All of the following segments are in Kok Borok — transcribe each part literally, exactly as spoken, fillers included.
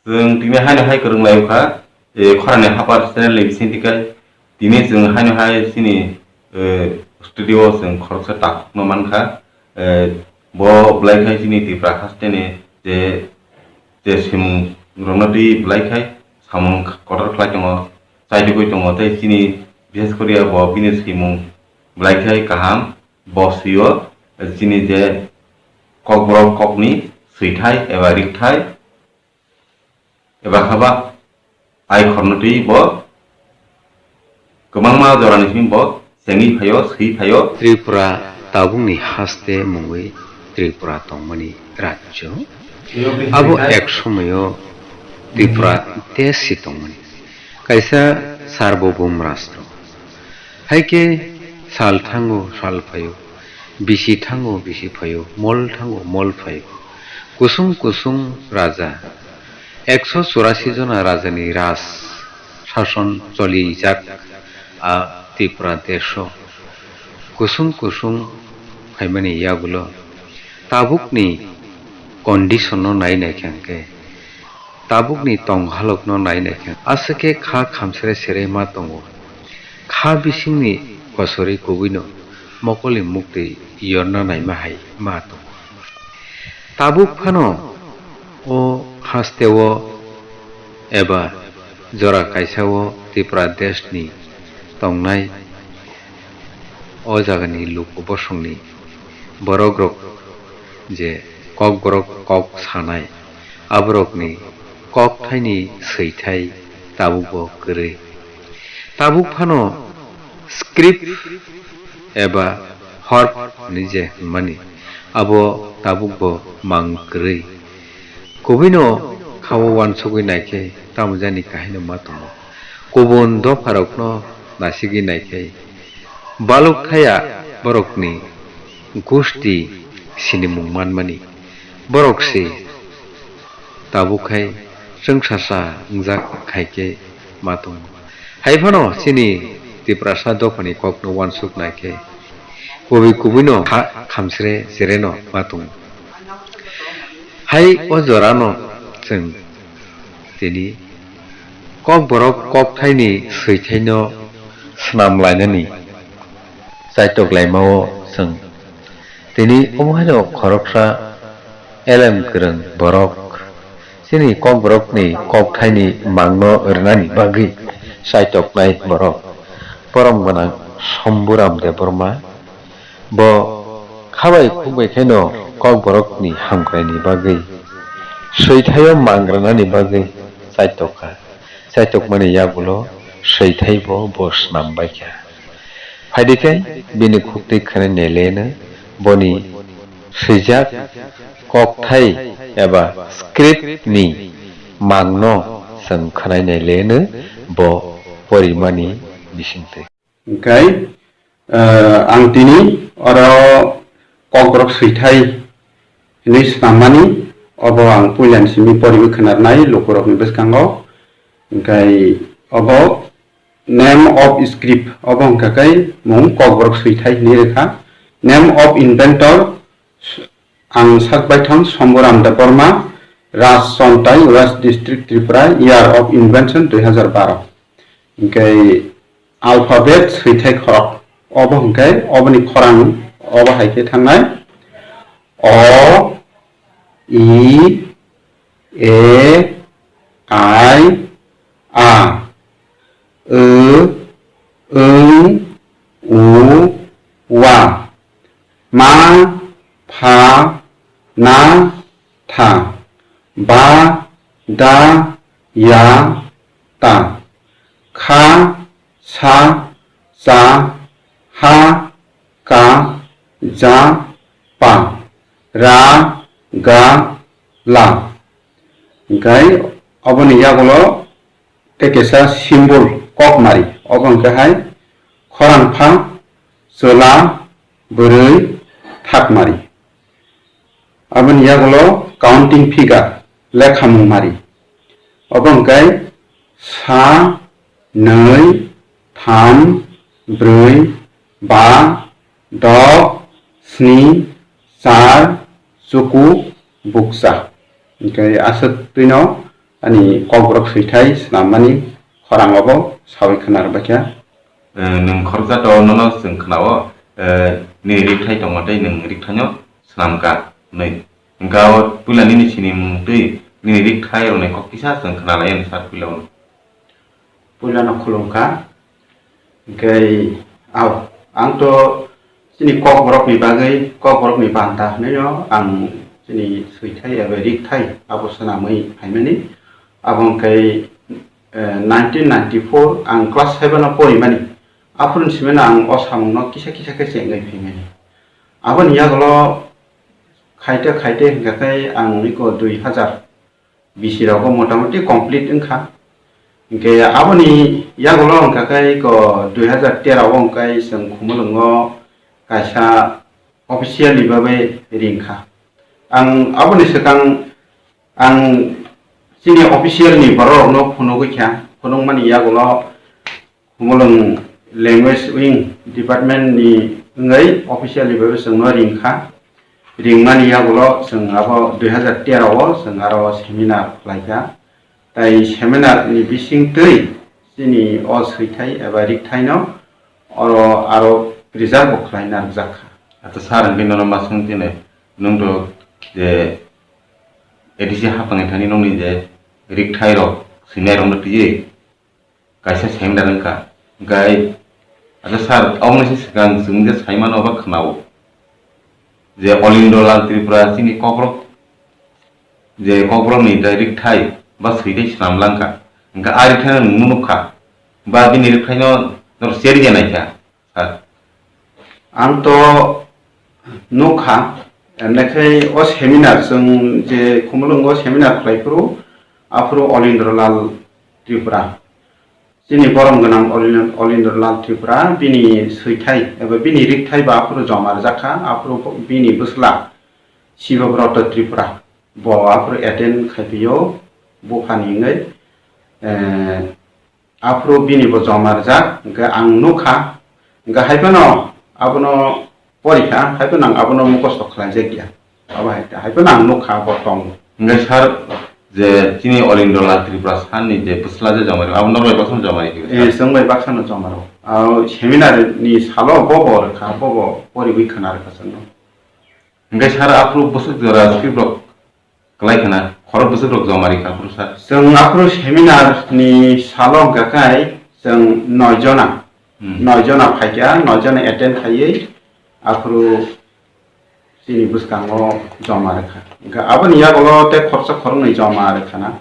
Chwng tini haino hai kwrwng lai kha, eh, khorani hapar channel ni bisingtwi kai. Tini chwng haino hai chini, eh, studio o chwng khoroksa takhukno man kha. Eh, bo belai khai chini Tripura haste ni je, je simung rokno twi belai khai samung kotor khlai tongo, chaitugwi tongo, tei chini bishes koriya bo bini simung belai khai kaham. Bo swi o chini je Kokborok kokni swithai eba rikthai eba haba ai khorno twi bo kwbangma jorani simi bo chengwi phaio, swi phaio. Tripura tabukni haste mungwi Tripura tongmani rajyo. Abo ek somoyo Tripura desh si tongmani. Kaisa sarboboum rastro. Hai khe sal thango, sal phaio, bisi thango, bisi phaio, mol thango, mol phaio. Kusung kusung raja, ekso churasi jona rajani raj sason cholijak a Tripura desho. Kusung kusung phaimani yagulo tabukni condition no nai nai khe hwnkhe, tabukni tong halokno nai nai khe, aswk khe kha khamsere sere ma tongo. Kha bisingni kosorwi kubuino mokolni muktwi yorna naima hai ma tongo. Tabuk phano o hasteo eba jora kaisao Tripura deshni tongnai o jagani luku bosongni borokrok je Kokborok kok sanai, aborokni kokthaini swithai tabukbo kwrwi. Tabuk phano script eba horp hinwi je hwnmani, abo tabukbo mang kwrwi. Kubuino khao uansugwi naikhe tamo jani kahaino ma tongo. Kubun dopharokno nasigwi naikhe baluk thaya borokni gusti sinimung manmani. Borok se tabuk khai chwngsasa wngjak khai khe ma tongo. Hai phano chini Tiprasa dophani kokno uansuk nai khe kubui kubuino kha-, khamsre sereno ma tongo. Hai o jorano chwng tini Kokborok kokthaini swithaino swnam lainani chaitok laimao chwng tini omo haino khoroksa elem kwrwng borok chini Kokborokni kokthaini mangno rwnani bagwi chaitoknai borok borom gwnang Somburam Debbarma. Bo khabai khukbai khaino Kokborokni hamkraini bagwi, swithaio mang rwnani bagwi chaitokha. Chaitokmani yagulo swithaibo bo swnam baikha. Phaidi khe bini khuktwi khwnai neleno boni swijak kokthai eba script ni mangno chwng khwnai neleno bo porimani bisingtwi. Hwnkhe, eh, ang tini oro Kokborok swithai hinwi swnammani, obo ang puilani simi poriwi khwnarnai lukurokni bwskango. Hwnkhe obo name of script, obo hwnkha khe mung Kokborok swithai hinwi rwkha. Name of inventor, ang sak baithang Somburam Debbarma, Raj Chontai, West District, Tripura, year of invention dui hazar baro. Hwnkhe alphabet swithai khorok. Obo hwnkhe oboni khorang obo hai khe thangnai. O, I, E, I, A, W, Ng, W, W, Ma, Pha, Na, Tha, Ba, Da, Ya, Ta, Kha, Sa, Cha, Ha, Ka, Ja, Pa, Ra, Ga, La. Hwnkhe oboni yagulo tei kaisa symbol kokmari, obo hwnkhe hai khorang pha, chwla, bwrwi, thakmari. Aboni yagulo counting figure, lekhamung mari. Obo hwnkhe sa, nwi, tham, brwi, ba, dok, sni, char, chuku, bukcha. Hwnkhe aswk twino ani kokborok swithai swnammani khorang obo sawi khwna rwbaikha. Eh, nwng khoroksa to nono chwng khwnao, eh, nini rikthai tongo tei nwng rikthaino swnamkha hwnwi. Hwnkha o puila nini sinimung twi nini rikthai rwnai kok kisa chwng khwnalai ani sir puila o. Puilano khulumkha. Hwnkhe, ao, ang to chini kokborokni bagwi, kokborokni banta hwnwino ang chini swithai eba rikthai abo swnamwi phaimani. Abo hwnkhe, eh, nineteen ninety-four ang class seven o porimani. Aphuru simano ang o samungno kisa kisa khe chengwi phaimani. Aboni yagulo khaite khaite hwnkha khe ang iko dui hazar bisi rogo motamoti complete wngkha. Hwnkhe aboni yagulo wngkha khe iko dui hazar tero o wngkha chwng Khumulwngo kaisa official ni bagwi ringkha. Ang aboni swkang ang chini official ni borok rokno phunugwi kha, phunukmani yagulo Khumulwng Language Wing Department ni wngwi officially bai chwngno ringkha. Ringmani yagulo chwng abo dui hazar tero o chwng aro seminar khlaikha. Tai seminar ni bisingtwi chini o swithai eba rikthaino oro aro preserve bo khlai narwkjakha. Acha sir, hwnkhe nono ma swng tini, nwng to je A D C haphangni thani nokni je rikthai rok swinai rokno twiwi kaisa seminar wngkha. Hwnkhe, acha sir, omo se swkang chwng je saimano ba khwnao je Olindro Lal Tripura chini kokrok, je kokrokni je rikthai ba swithai swnam langkha. Hwnkhe a rikthai no nwng nukha ba bini rikthai no nor share ya naikha, sir? Ang to nukha, nakhai o seminar chwng je Khumulwngo seminar khlai phuru, aphuru Olindro Lal Tripura. Chini borom gwnang Olin-, Olindro Lal Tripura, bini swithai eba bini rikthai ba aphuru joma rwjakha, aphuru bini bwsla Shiva Broto Tripura bo aphuru attend khaiphio, buphani wngwi, eh, aphuru bini bo joma rwjak, hwnkhe ang nukha, hwnkhe hai phano abono porikha, hai phano ang abono mukhosto khlaijak ya. Abo hai, hai phano ang nukha, bo tongo. Hwnkhe sir, je chini Olindro Lal Tripura sir ni je bwsla je joma rw, abo norok bai baksa no joma rw khe, eh, sir? Chwng bai baksa no joma rw. Abo seminar ni salo bo bo rwkha, bo bo poriwi khwna rwkha chwngno. Hwnkhe sir, aphuru bwswk jora script rok kwlai khwna, khorok bwswk rok joma rikha aphuru sir? Chwng aphuru seminar ni salo hwnkha khe chwng noi jona, hmm, noi jona phaikha, noi jona attend khaiwi aphuru chini bwskango joma rikha. Hwnkhe aboni yagulo tei khoroksa khoroknwi joma rikha na.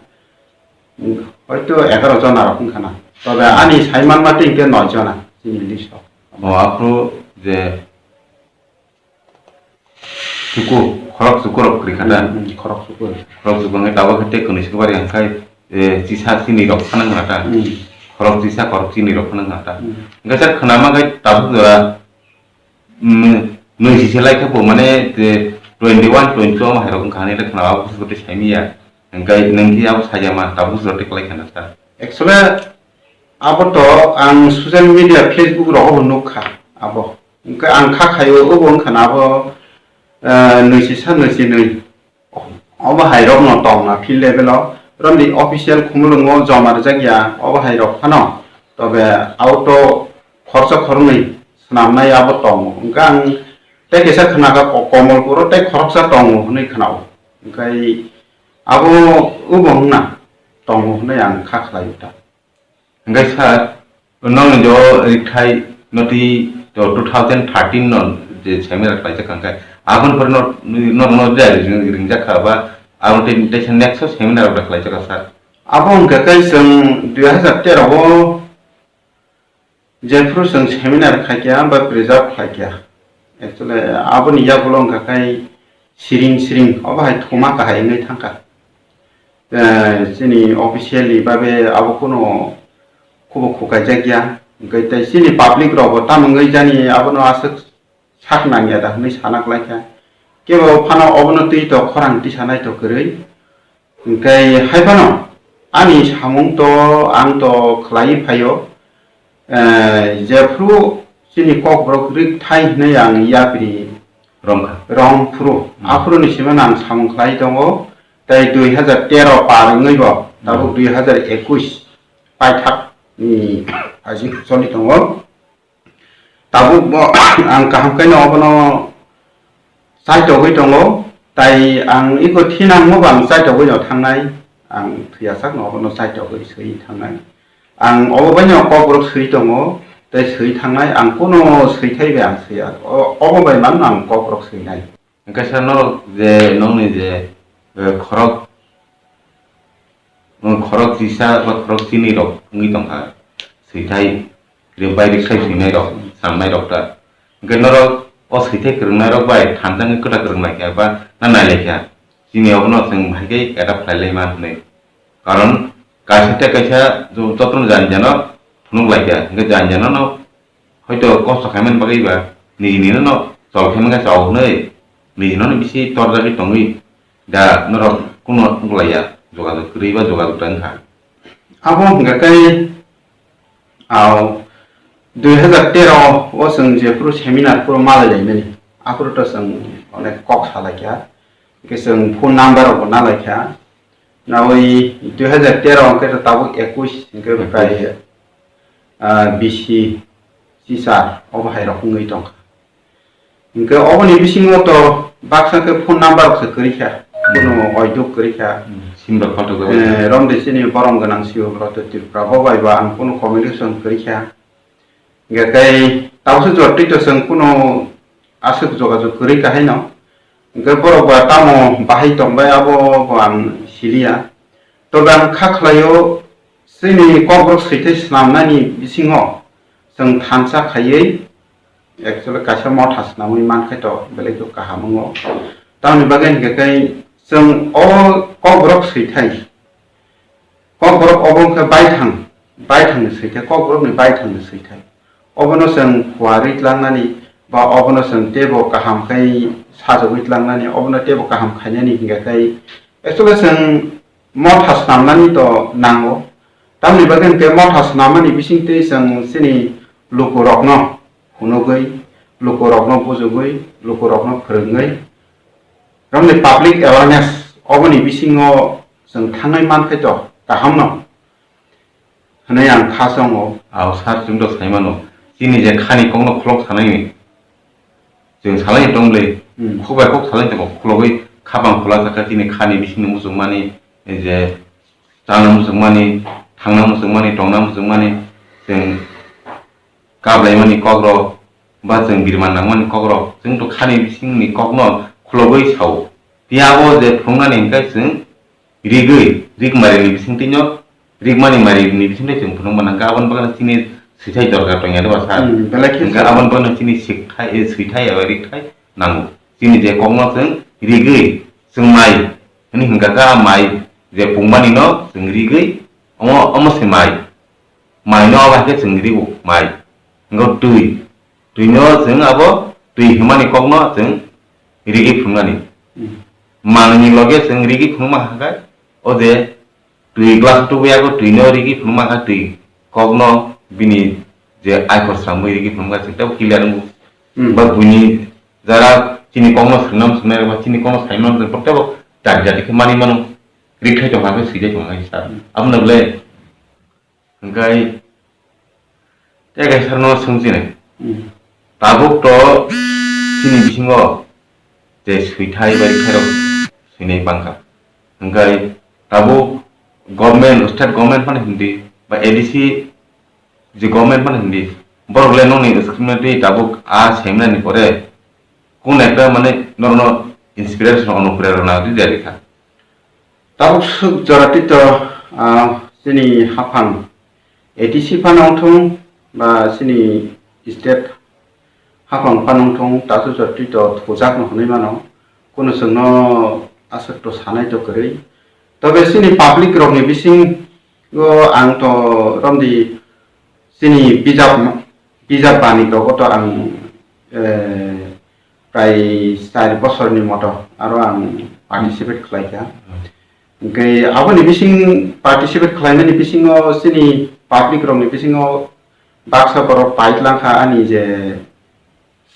Hoito egaroh jona rok wngkha na. Tobe ani saiman mate hwnkhe noi jona chini list o. O aphuru je chuku, khorok chuku rok kwrwi kha ta? Hmm, hmm, khorok chuku. Khorok chuku wngkhe tabuk khe tei kwnwi swk bari hwnkhai, eh, chisa chini rok phano wngkha ta? Hmm. Khorok chisa, khorok chini rok phano wngkha ta? Hmm. Hwnkhe sir, khwnama khe tabuk jora, mm, nwi si se lai khe bo mane, eh, twenty one, twenty two omo hai rok wngkha hinwi le khwnama, abo busu tei saimanya. Hwnkhe nwng khe abo saiyama, tabuk jora tei kwlai kha na sir? Actually, abo to ang social media, Facebook rogo bo nukha abo. Hwnkhe ang kha khaio, obo wngkha na abo, eh, nwi si sa nwi si nwi. Obo hai rok no tong na field level o. Romni official Khumulwngo joma rwjak ya, obo hai rok phano. Tobe auto khoroksa khoroknwi swnamnai abo tongo. Hwnkhe ang tei kaisa khna kha ko-, Komolpuro tei khoroksa tongo hwnwi khnao. Hwnkhe abo obo wngna tongo hwnwi ang kha khlaio ta. Hwnkhe sir, nokni jo rikthai noti to two thousand thirteen no je seminar khlaijak kha, hwnkhe aboni pore no, no, no je ring-, ringjak kha ba, abo tei, tei next o seminar rok khlaijak kha sir? Abo hwnkhe khe chwng dui hazar tero o jephru chwng seminar khaikha ba preserve khlaikha. Actually, aboni yagulo wngkha khe siring siring, obo hai thuma kahai wngwi thangkha. Eh, chini officially babe abo kuno khubo khukaijak ya. Hwnkhe tei chini public rok bo tamo wngwi jani abono aswk sak nangya da hwnwi sana khlaikha. Kebo phano obono twi to khorang tisanai to kwrwi. Hwnkhe hai phano ani samung to ang to khlaiwi phaio. Eh, jephru chini kokborok rikthai hwnwi ang yapri romkha, romphru. Hmm. Aphuru ni simi ang samung khlai tongo. Tei dui hazar tero par wngwi bo Tabuk dui hazar ekush paithak ni ajik choli tongo. Tabuk bo ang kaham khe no obono chaitogwi tongo, tai ang iko thinangmo bo ang chaitogwi no thangnai, ang thwiyasak no obono chaitogwi swi thangnai. Ang obo bai no kokborok swi tongo, tei swi thangnai, ang kuno swithai bai ang swiya, o-, obo bai mano ang kokborok swinai. Hwnkhe sir, norok je nokni je, eh, khorok, mm, khorok chisa ba khorok chini rok wngwi tongkha, swithai ri-, bai riksai swinai rok, samnai rok ta. Hwnkhe norok o swithai kwrwngnai rok bai thansa wngwi kwta kwrwng lai kha ba na nai lai kha, chini obono chwng bahai khe adapt khlai lai ma hwnwi. Karon kaisa tei kaisa jo-, jotono jani jano phunuk lai kha, hwnkhe jani jano no hoito kosto khaimani bagwi ba niji nino no chol khaimani khe chao hwnwi niji nono bisi torjagwi tongwi da norok kuno wnglaia jogajog kwrwi ba jogajog ta wngkha. Abo hwnkha khe, ah, dui hazar tero o chwng jephuru seminar phuru malai laimani, aphuru to chwng onek kok salaikha, hwnkhe chwng phone number rokbo nalaikha. Nawi dui hazar tero hwnkhe to tabuk ekush hwnkhe ekush. Prai, ah, bisi, chisa obo hai rok wngwi tongkha. Hwnkhe oboni bisingo to baksa khe phone number rok se kwrwi kha, kuno oiduk kwrwi kha. Hmm, sim rok phaltok rok. Eh, romde chini borom gwnang sibo bwrok to Tripura bo bai bo ang kuno communication kwrwi kha. Hwnkhe tei tabukhe jotoi to chwng kuno aswk jogajog kwrwi kha haino. Hwnkhe borok ba tamo bahai tongbai abo bo ang siliya. Tobe ang kha khlaio, chini kokborok swithai swnamnani bisingo chwng thansa khaiwi actually kaisa motha swnamwi mankhe to belai khe kaham wngo. Tamoni bagwi hwnkhe tei chwng o kokborok swithai Kokborok obo wngkha baithang, baithangni swithai, kokborokni baithangni swithai. Obono chwng phuarwi tlangnani ba obono chwng teibo kaham khe sajagwi tlangnani, obono teibo kaham khainani hingkha khe actually chwng motha swnamnani to nango. Tamoni bagwi hwnkhe motha swnamani bisingtwi chwng chini lukurokno phunugwi, lukurokno bujugwi, lukurokno phwrwngwi, romni public awareness oboni bisingo chwng thangnai mankhe to kaham no hwnwi ang kha chongo. Ao sir, chwng to sai mano, chini je khani kokno kholok sanai, chwng salai tong bwle, hmm, khok bai khok salai tongo, khologwi khapang khola sakha chini khani bisingni muchungmani, je chana muchungmani, thangna muchungmani, tongna muchungmani, chwng kablaimani kokrok, ba chwng birman nangmani kokrok, chwng to khani bisingni kokno khulogwi sao. Phiya abo je phunuknani hwnkhe chwng rigwi, rigmarini bisingtwino, rigmani marini bisingtwi chwng phunuk manang khe aboni bagwi chini swithai dorkar tongya de ba sir? Hmm, belai khe hwnkhe sir. Aboni bagwi chini sikthai, eh, swithai eba rikthai nango. Chini je kokno chwng rigwi, chwng mai hwnwi hwnkha khe a mai je pungmani no chwng rigwi, omo, omo se mai. Mai no abo hai khe chwng rigo mai. Hwnkhe twi, twi no chwng abo twi hwnmani kokno chwng rigi phunuknani. Hmm. Manwini loge chwng rigi phunukma hai khe o je twi glass tubui yago twi no rigi phunukma khe twi kokno bini je aikhor sramwi rigi phunukma chwng teibo clear wngo. Hmm. Ba buini jara chini kokno swnam swnai ba chini kokno saimano chwng teibo jati jati khe mani mano. Rikthai tongkha khe swidai tongkha khe sir. Hmm. Abono bwle Hwnkhe tei kaisa no swngchinai. Hmm. Tabuk to chini bisingo je swithai bai khairok swinai bangkha. Hwnkhe tabuk government, state government phano hindi ba A D C je government phano hindi, borok le nokni discriminatory tabuk a seminar ni pore kun ekta mane norno inspiration ono pura rwna di dia rikha. Tabuk swk jora tito, ah, chini haphang A D C phano wngthung ba chini state haphang phano wngthung, tasu jora tito thujakno hwnwi mano, kuno chwngno aswk to sanai to kwrwi. Tobe chini public rokni bisingo ang to romdi chini bijap, bijap bani rogo to ang, eh, prai char bosorni moto aro ang participate khlaikha. Hmm. Hwnkhe aboni bising participate khlainani bisingo chini public rokni bisingo baksa borok paitlang kha ani je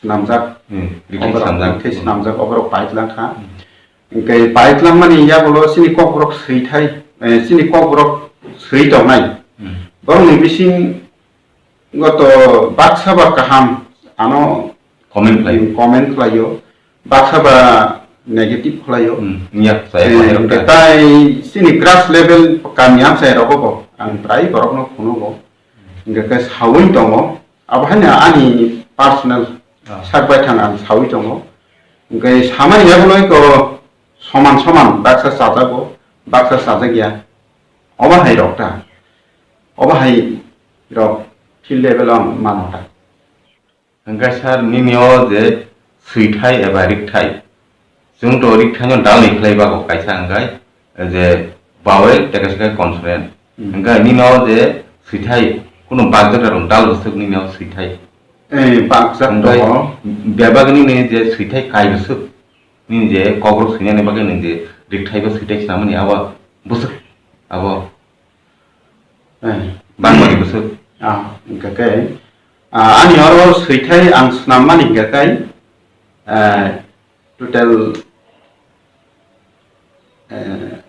swnamjak, hmm, rikthai oborok swnamjak. Rikthai swnamjak, oborok paitlang kha. Hmm. Hwnkhe paitlang mani yagulo chini kokborok swithai, eh, chini Kokborok swi tongnai. Hmm. Borokni bising goto baksa ba kaham ano Comment khlai. Comment khlaio, baksa ba negative khlaio. Hmm, yak saya Eh, khlai rok hingke ta. Tai chini grass level kami amchai rogo bo ang prai borokno phunugo. Hingke khe sawi tongo. Abo haino ani personal Ah. sak bai thang ang sawi tongo. Hingke samani yago noi ko soman soman baksa chajago, baksa chajak ya. Obo hai rok ta. Obo hai rok field level o ang mano ta. Hingke sir, nini o je swithai eba rikthai, chwng to rikthaino dalni khlai bago, kaisa hingkai je vowel tei kaisa khe consonant. Hmm. Hingke nini o je swithai kunu bakjak rok dal bwswk nini o swithai. Eh, bakjak hingke tongo. Bebak nini je swithai kai bwswk, nini je kokrok swinani bagwi nini je rikthai bo swithai swnamani abo bwswk abo. Eh. Bangmani bwswk. Ah, hingka khe, ah, ani oro swithai ang swnammani hingka khe, eh, total, eh,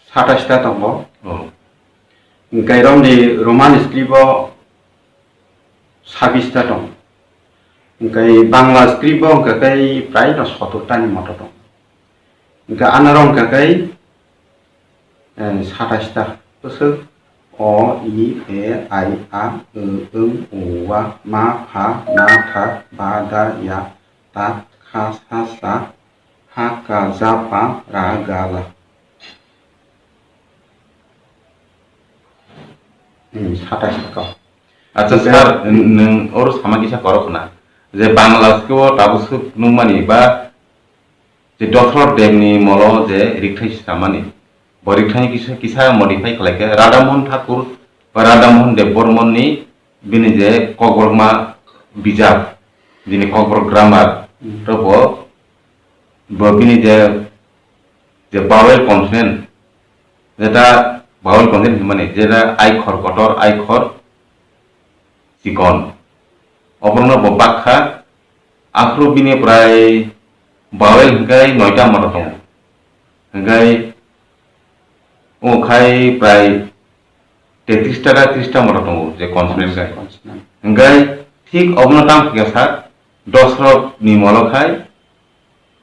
satais ta tongo. Oh. Hingke romni Roman script o sabis ta tongo. Hingke Bangla script o hingka khe prai no sotor ta ni moto tongo. Hingke anoro hingka khe Eh, satais ta bwswk: o, i, e, ai, a, o, ung, u, a, ma, pha, na, tha, ba, da, ya, ta, kha, sa, sa, ha, ka, ja, pa, ra, ga, la. Hmm, satais ta kok. Acha, sir, nwng oro sama kisa korok khna je Bangla script o tabuk swk nukmani ba je Dosrot Debni molo je rikthai swnamani, bo rikthaini kisa, kisa modify khlaikha Radhamohan Thakur ba Radhamohan Debbarmani bini je Kokborokma bijap, bini Kokborok grammar, hmm, to bo, bo bini je, je vowel consonant, jeta vowel consonant hwnmani, jeta aikhor kotor, aikhor chikon. Oborokno bo bakha, aphuru bini prai vowel hwnkhe noita moto tongo. Hwnkhe omo khai prai tetris ta, tris ta moto tongo je consonant khai. Consonant. Hwnkhe thik obono tamo khe sak, dosrok ni molo khai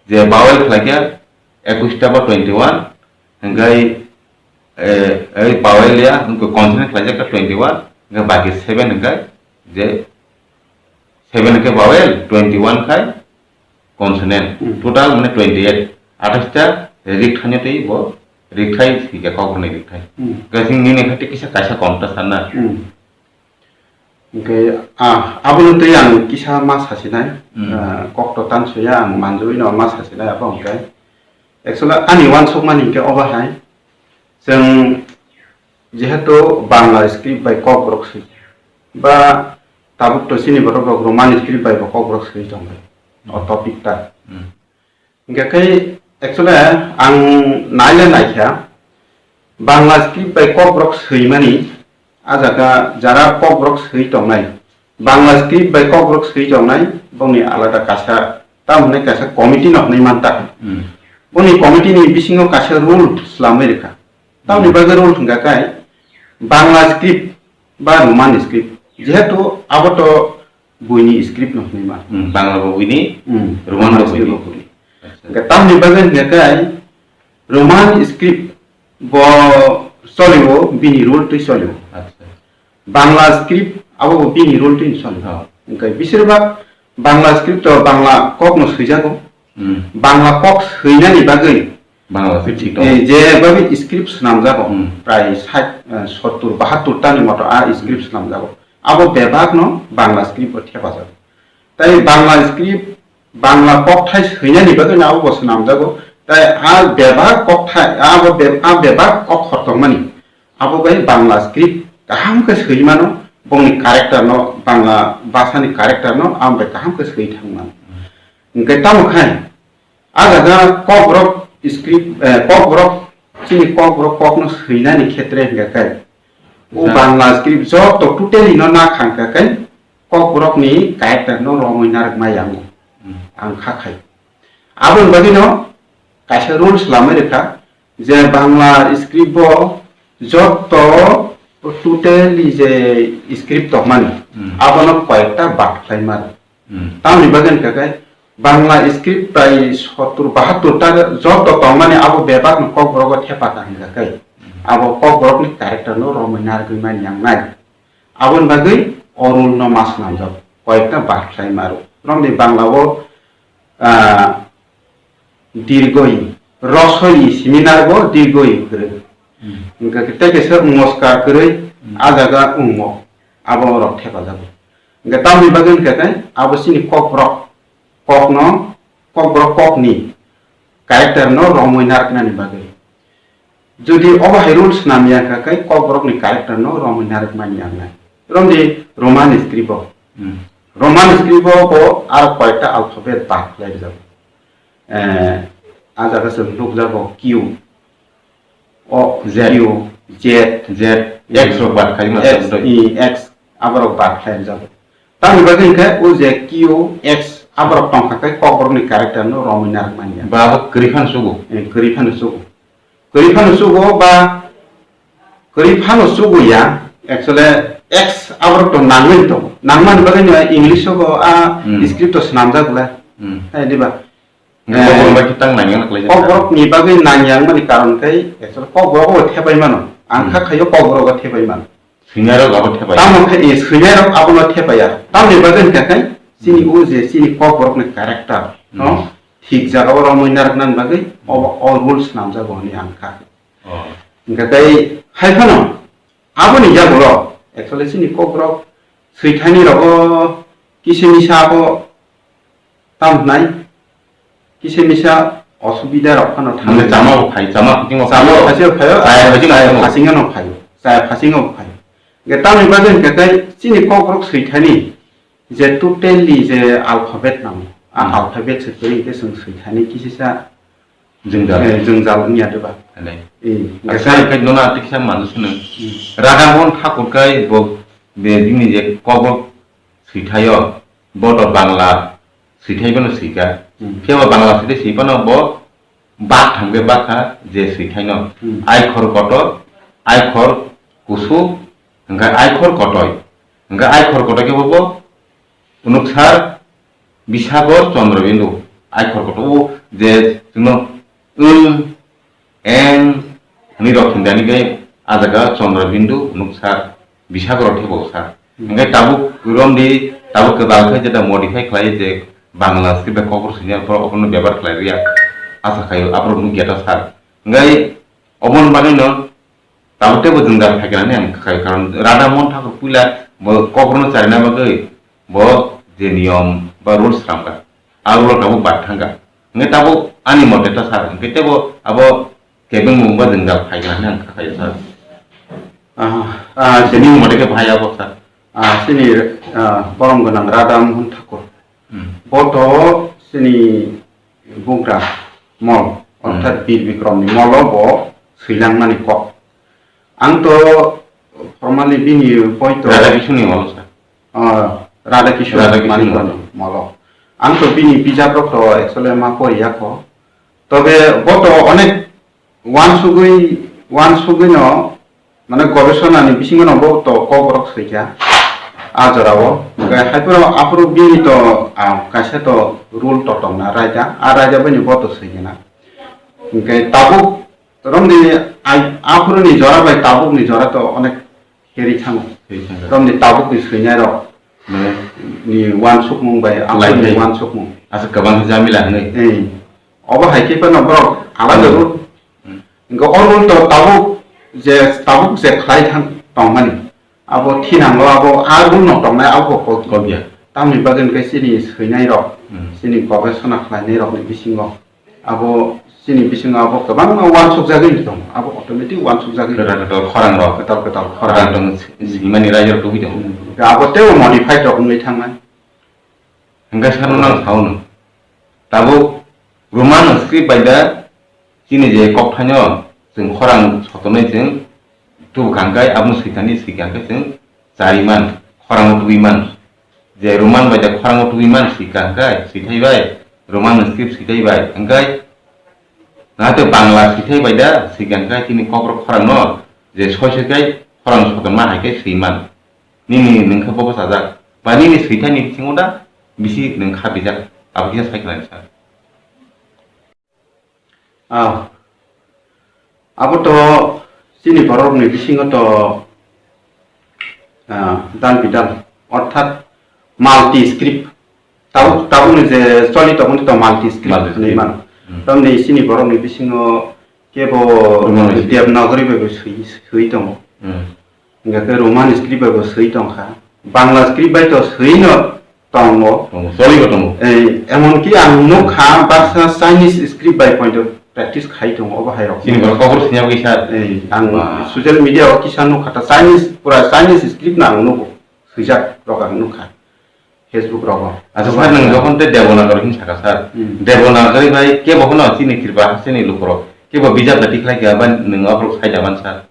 je vowel khlaikha ekush ta ba twenty one, hwnkhe, eh, eh, vowel ya, hwnkhe consonant khlaijak kha twenty one, hwnkhe baki seven hwnkhe je seven hwnkhe vowel, twenty one khai consonant. Hmm. Total mane twenty eight. Atais ta rikthani twi bo rikthai hwnkhe kokborokni rikthai. Hmm. Hwnkhe chwng nini khe tei kisa kaisa kom ta sanna. Hmm. Hingke, ah, abono twi ang kisa ma sasinai, hmm, ah, kok to tan soya ang manjui no ma sasinai abo hingke. Actually, ani uansukmani hingke obo hai, chwng jehetu Bangla script bai kokborok swi, ba tabuk to chini borok rok Roman script bai bo kokborok swi tongo, o topic ta. Hmm. Hingke khe actually ang naile naikha, Bangla script bai kokborok swimani, a jaga jara kokborok swi tongnai, Bangla script bai kokborok swi tongnai, bongni alada kaisa, tamo hwnwi kaisa committee no hwnwi manta. Hmm. Boni committee ni bisingo kaisa rule swlamwi rwkha. Tamoni bagwi rule hwnkha khe Bangla script ba Roman script, jehetu abo to buini script no hwnwi ma. Hmm, Bangla bo buini, hmm, Roman bo buini. Acha. Hwnkhe tamoni bagwi hwnkhe khe Roman script bo cholio, bini rule twi cholio. Acha. Bangla script abo bo bini rule twi cholio. Oh. Hwnkhe bisir bak Bangla script o Bangla kok no swijago. Hmm. Bangla kok swinani bagwi Bangla script thik tongo. Eh, je babi script swnamjago, hmm, prai sait, eh, sottur bahattur tani moto a script swnamjago. Abo bebak no Bangla script o thepajago. Tai Bangla script, Bangla kokthai swinani bagwi no abo bo swnamjago. Tai a bebak kokthai, abo be-, a bebak kok khortongmani. Abo bai Bangla script kaham khe swi mano, bongni character no, Bangla bhasha ni character no abo bai kaham khe swi thang mano. Hwnkhe tamo khai, a jaga kokborok script, eh, kokborok, chini kokborok kokno swinani khetre hwnkhe khai, o, ja, Bangla script joto totally no na khangkha khai, kokborokni character no romwi narwkma yango. Hmm. Ang kha khai. Aboni bagwino kaisa rules lamwi rwkha, je Bangla script bo jotto totally je script tongmani, Hmm. abono koyekta bad khlai mano. Hmm. Tamoni bagwi hwnkha khe Bangla script prai sottur bahattur ta jotto tongmani abo bebakno Kokborok o thepa ta hwnkha khe, Hmm. abo Kokborokni character no romwi narwgwi mani yang nai. Aboni bagwi o rule no ma swnamjak, koyekta bad khlai maro. Romni Bangla o, ah, dirgoi, rosoi simi narwgo dirgoi kwrwi. Hmm. Hwnkha khe tei kaisa ngoska kwrwi Hmm. a jaga wngo, abo rok thepajago. Hwnkhe tamoni bagwi hwnkha khe abo chini Kokborok, kokno, Kokborok kokni character no romwi narwknani bagwi. Jodi obo hai rule swnam ya kha khe Kokborokni character no romwi narwk mani ang nai. Romni Roman script o. Hmm. Roman script o bo aro koyekta alphabet bak khlai rijak. Eh, a jaga se nukjago Q, O, Z, Q, Z, Z, X rok bad khlai ma X, tong i, X, aborok bad khlai rijak. Tamoni bagwi hwnkhe o je Q, X, aborok tongkha khe Kokborokni character no romwi narwk mani ya. Ba abo kwrwi phano sugo. Eh, kwrwi phano sugo. Kwrwi phano sugo ba kwrwi phano sugo ya. Actually, X aborok to nangwi to. Nangmani bagwi no English o bo a Hmm. script o swnamjak le. Hmm. Hai diba? Kokborok Eh, bai khe tang nangya na khlai jaka. Kokborok ni bagwi nangya wngmani karon khe actually Kokborok o thepai mano. Ang Hmm. kha khayo Kokborok o thepai mano. Swinai rok abo thepai. Tamo khe, eh, swinai rok abono thepai ya. Tamoni bagwi hwnkha khe chini Hmm. o je chini Kokborok ni character, Hmm. no? Thik jaga o romwi narwknani bagwi obo o rules swnamjago hwnwi ang kha. Oh. Hwnkha khe hai phano aboni yagulo actually chini Kokborok swithani rogo kisa misa abo tam hwnai kisa misa osubida rok phano Mane thangwi chama bo phai, chama phasingo chama phaio. Phasingo phaio, Chaya phasingo chaya phasingo. Phasingo no phaio, chaya phasingo bo phaio. Hwnkhe tamoni bagwi hwnkha khe chini Kokborok swithani je totally je alphabet nango, a Hmm. alphabet se kwrwi hwnkhe chwng swithani kisisa Jwngjal. Eh, jwngjal wngya diba? Hwnwi. Eh, Asa hwnkhe khe nono tei kisa manwi swnwi. Hmm. Radha Mohan Thakur khe bo be bini je Kokborok swithaio, bo to Bangla swithai phano swikha. Hmm. Phiya bo Bangla swithai swi phano bo bak thangbe bakha je swithaino. Hmm. Aikhor kotor, aikhor kusuk, hwnkhe aikhor kotoi. Hwnkhe aikhor kotor khe bo, bo Unuksar Bisagor Chandra Bindu, aikhor kotor o je chwngno wng, eng hwnwi rok thwngdani khe a jaga Chandra Bindu, unuksar Bisagor thebo sar. Hmm. Hwnkhe tabuk romdi, tabuk kwtal khe jeta modify khlai je Bangla script bai kokor swinai borok abono bebhar khlai rwya. Asa khaio aborok nukya ta sar. Hwnkhe oboni bagwino Tabuk teibo jwngjal phaikha hinwi ang khaio, karon Radha Mohan Thakur puila bo kokborokno charina bagwi bo je niyom ba rules sramkha, a rule-o tabuk bad thangkha. Hwnkhe tabuk ani mote ta sir, hwnkhe teibo abo kebengmung ba jwngjal phaikha hinwi ang khaio sir. Ah, ah, Sini mote khe bahai abo sir. Ah, sini, ah, borom gwnang Radha Mohan Thakur. Hmm. Bo to sini bugra mol, Hmm. orthat Bir Bikrom ni molo bo swilangmani kok. Ang to formally bini boi to Radha Kishore ni molo sir. Ah, Radha Kishore Radha Kishore Manikya molo. Ni molo. Ang to bini bijap rok to actually ma pori ya kho. Tobe bo to onek Wansugwi, wansugwino, mane, gobesonani bisingo no bo to kokborok swikha, a jorao. Hwnkhe haiphuru aphuru bini to, ah, kaisa to rule to tongna raida, a raida bini bo to swikha na. Hwnkhe tabuk, romni ai, aphuruni jora bai tabukni jora to onek Khe ri thango. Khe ri thango. Romni tabukni swinairok, mane, ni wansukmung bai, Lai aphuruni phai. Wansukmung. Asa kwbang jamila hwnwi. Ei, obo hai khe phano borok alada Hmm. rw. Hmm. Hwnkhe o rw to tabuk je, tabuk je khlai thang tongmani, abo thinango, abo a rw no tongnai, abo kok. Kokya. Tamni bagwi hwnkhe chini swinairok, Hmm. chini gobesona khlainairokni bisingo Abo chini bisingo abo kwbangma wansukjagwi tongo, abo automatic wansukjagwi Kwtal kwtal khorang rok. Kwtal kwtal khorang. Khorang tong si-, simani raijak tubui tongo. Hmm. Abo teibo modified rok wngwi thangnai. Hwnkhe sano nang sao no. Tabuk Roman script bai da chini je kokthaino chwng khorang sotonwi chwng tubukha hwnkhe abono swithani swikha hwnkhe chwng chari man, khorang tubui man. Je Roman bai da khorang tubui man swikha hwnkhe, swithai bai, Roman script swithai bai, hwnkhe Nahate Bangla swithai bai da, swikang khe chini kokrok khorang no, je soi soi khe khorang sotonma hai khe swiman. Nini nungkha bobo sajak. Ba nini swithai ni bisingo da, bisi nungkha bijak. Abo kisa sai khlai sa. Ah, abo to chini borok ni bisingo to, ah, dal bidal, orthat multi script. Tabuk, tabukni je choli tongmani to multi script Multi hinwi script. Mano. Hmm. Tamni chini borokni bisingo kebo Roman script. Devanagari bai bo swi, swi tongo. Hmm. Hingkha khe Roman script bai bo swi tongkha. Bangla script bai to swi no tongo. Tongo, choli bo tongo. Ei, emonki ang nukha baksa Chinese script bai poito practice khai tongo obo hai rok. Chini borok kokor sini abo kisa. Ei, ang Ba. Social media o kisa nukha ta Chinese, pura Chinese script no ang nugo. Swijak rok ang nukha. Facebook rogo. Acha sir, nwng jokhon tei Devanagari hwnwi sakha sir. Hmm. Devanagari bai kebo phano chini Tripura hasteni lukurok kebo bijap da tikhlai kha ba nwng aborok sai da man sir.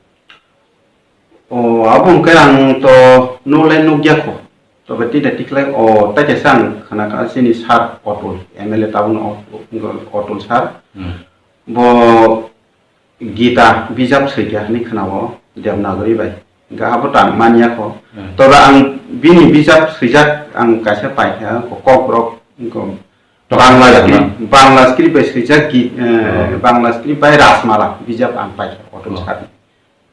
O, abo hwnkhe ang to nuklai nukya kho. Tobe tei da tikhlai o tai kaisa ang khna kha chini sir Otul, M L A tabukno Otul, Otul sir. Hmm. Bo Gita bijap swi kha hinwi khwnao Devanagari bai. Hingkha abo to ang manya kho. Hmm. Tola ang bini bijap swijak ang kaisa paikha, ko-, Kokborok, ko-, Bangla script, Bangla script bai swijak gi-, eh, Oh. Bangla script bai Rajmala bijap ang paikha, Otul Oh. Sir ni.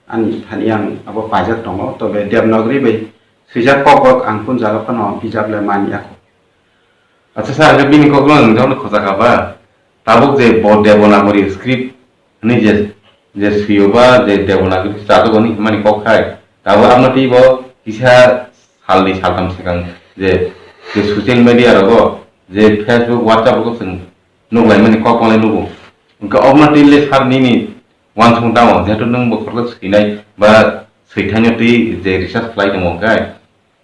Ani thani ang abo paijak tongo, tobe Devanagari bai swijak Kokborok ang kun jaga phano bijap le manya kho. Acha sir, ang bini kokno nang jano khoja kha ba? Tabuk je bo Devanagari script hwnwi je, je swiyo ba je Devanagari chajak hwnwi hwnmani kok khai. Tabuk abno twi bo kisa salni saltham swkang je, je social media rogo je Facebook, WhatsApp rogo chwng nuklaimani kok manglai nugo. Hwnkhe obno twi le sir nini uansukmung tamo, jehetu nwng bo khoroksa swinai ba swithaino twi je research khlai tongo hwnkhe,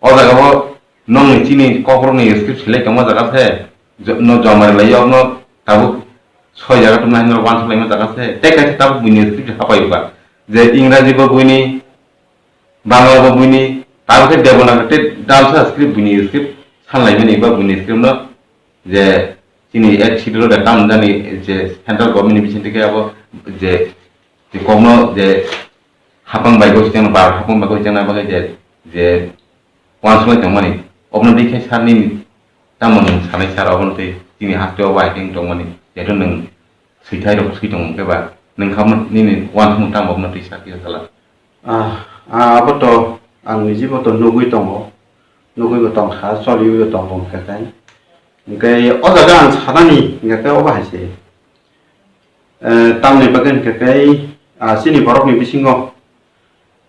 O jaga o nokni chini kokborokni script selai tongma jaga se, jo-, no joma rilai o, no tabuk soi jaga tongma hinwi wansuk laima jaga se, tei kaisa tabuk buini script hapai o ba. Je Ingraji bo buini, Bangla bo buini, tabuk khe Devanagari tei dalsa script buini script sanlaimani ba buini script no je chini eight schedule o de tam jani je central government ni bising twi khe abo je, je kokno je hapang bai goi chengna, bar hapang bai goi chengna bagwi je, je uansuk lai tongmani. Obno dikhe sir nini tamo nwng sanai sir obno tei chini haste o bai tong tongmani. Jehetu nwng swithai rok swi tongo hwnkhe ba nwng kha nini uansukmung tamo obno twi sir kisa sala. Ah, ah, abo to ang nijibo to nugwi tongo. Nugwi bo tongkha, choliwi bo tongo hwnkhe kai. Hwnkhe o jaga ang sanani hwnkhe obo hai se. Eh, tamni bagwi hwnkhe kai, ah, chini borokni bisingo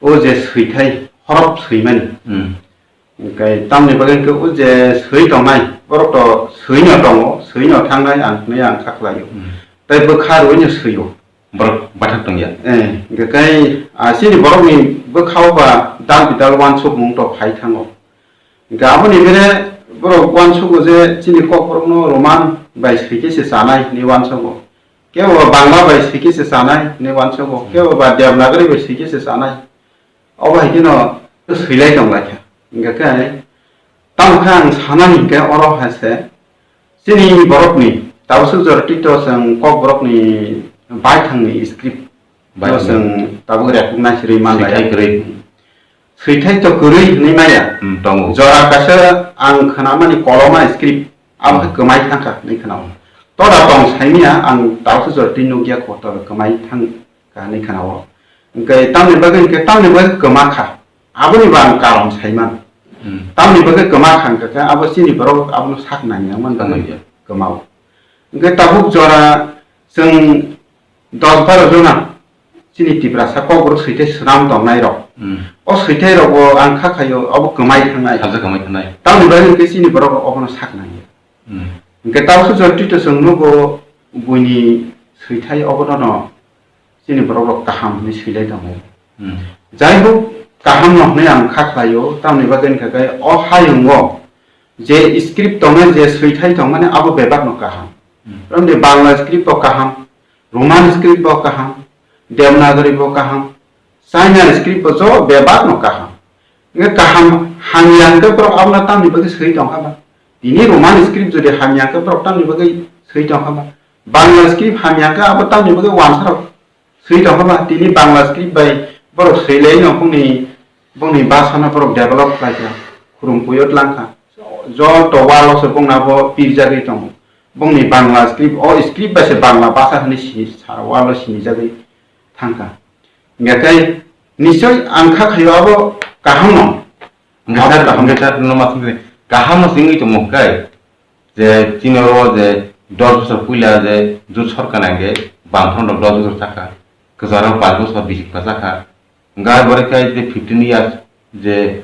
o je swithai, horop swimani. Hmm. Hwnkhe tamni bagwi hwnkhe o je swi tongnai, borok to swino tongo, swino thangnai ang hwnwi ang kha khlaio. Hmm. Tei bwkha rwino swio. Borok bathak tongya. Eh, hwnkhe kai, ah, chini borokni bwkhao ba dal bidal uansukmung to phai thango. Hwnkhe aboni bere borok uansugo je chini kokborokno Roman bai swi khe se chanai hinwi uansugo. Kebo ba Bangla bai swi khe se chanai hinwi uansugo. Kebo ba Devanagari bai swi khe se chanai. Obo hai kheno swilai tong lai kha. Hwnkhe khe tamo khe ang sanani hwnkhe oro hai se chini borokni tabuk swk jora tito chwng kokborokni baithangni script no Baithang. Chwng tabuk recognize rwi man lai. Swithai kwrwi. Swithai to kwrwi hinwi maya. Hmm, tongo. Jora kaisa ang khwnamani koloma script, abo khe Hmm. kwmai thangkha hinwi khwnao. Toda tong saimanya ang tabuk jora twi nukya kho, toda kwmai thangkha hinwi khwnao. Hwnkhe tamni bagwi hwnkhe tamni bagwi kwma kha. Aboni bo ang karon saiman. Hmm. Tamni bagwi kwma kha hwnkhe abo chini borok abono sak nangya man bagwi Nangya. Kwmao. Hwnkhe tabuk jora chwng dos baro jona chini Tiprasa kokborok swithai swnam tongnai rok. Hmm. O swithai rok bo ang kha khaio, obo kwmai thangnai. Salsa kwmai thangnai. Tamni bagwi hwnkhe chini borok rok obono sak nangya. Hmm. Hwnkhe tabuk jora tito chwng nugo buini swithai obono no chini borok rok kaham hinwi swilai tongnai. Hmm. Jai hok kaham no hinwi ang kha khlaio, tamni bagwi hwnkhe o hayungo je script tongnai, je swithai tongmani abo bebak no kaham. Hmm. Romni Bangla script bo kaham, Roman script bo kaham, Devanagari bo kaham, China script bo jo bebak no kaham. Hwnkhe kaham hamya hwnkhe borok abono tamni bagwi swi tongkha ba? Tini Roman script jodi hamya hwnkhe borok tamni bagwi swi tongkha ba? Bangla script hamya khe abo tamni bagwi wansarok swi tongkha ba, tini Bangla script bai borok swi lai no bongni, bongni bhasha no borok develop khlai kha, khurung puyo tlang kha. Joto walo se bongna bo pirjagwi tongo. Bongni Bangla script, o script bai se Bangla bhasha hwnwi sini sa walo sinijagwi thang kha. Hingkhe nischoi ang kha khaio abo kaham no. Hingkhe sir, kaham no ma sungkhe kaham no singwi tongmo hwnkhe je chini oro je dos bosor puila je jut sorkar nangkhe bamfront rok dos bosor chakha, kwcharo panch bosor bisik pa chakha, hingkhe abo khe je fifteen years je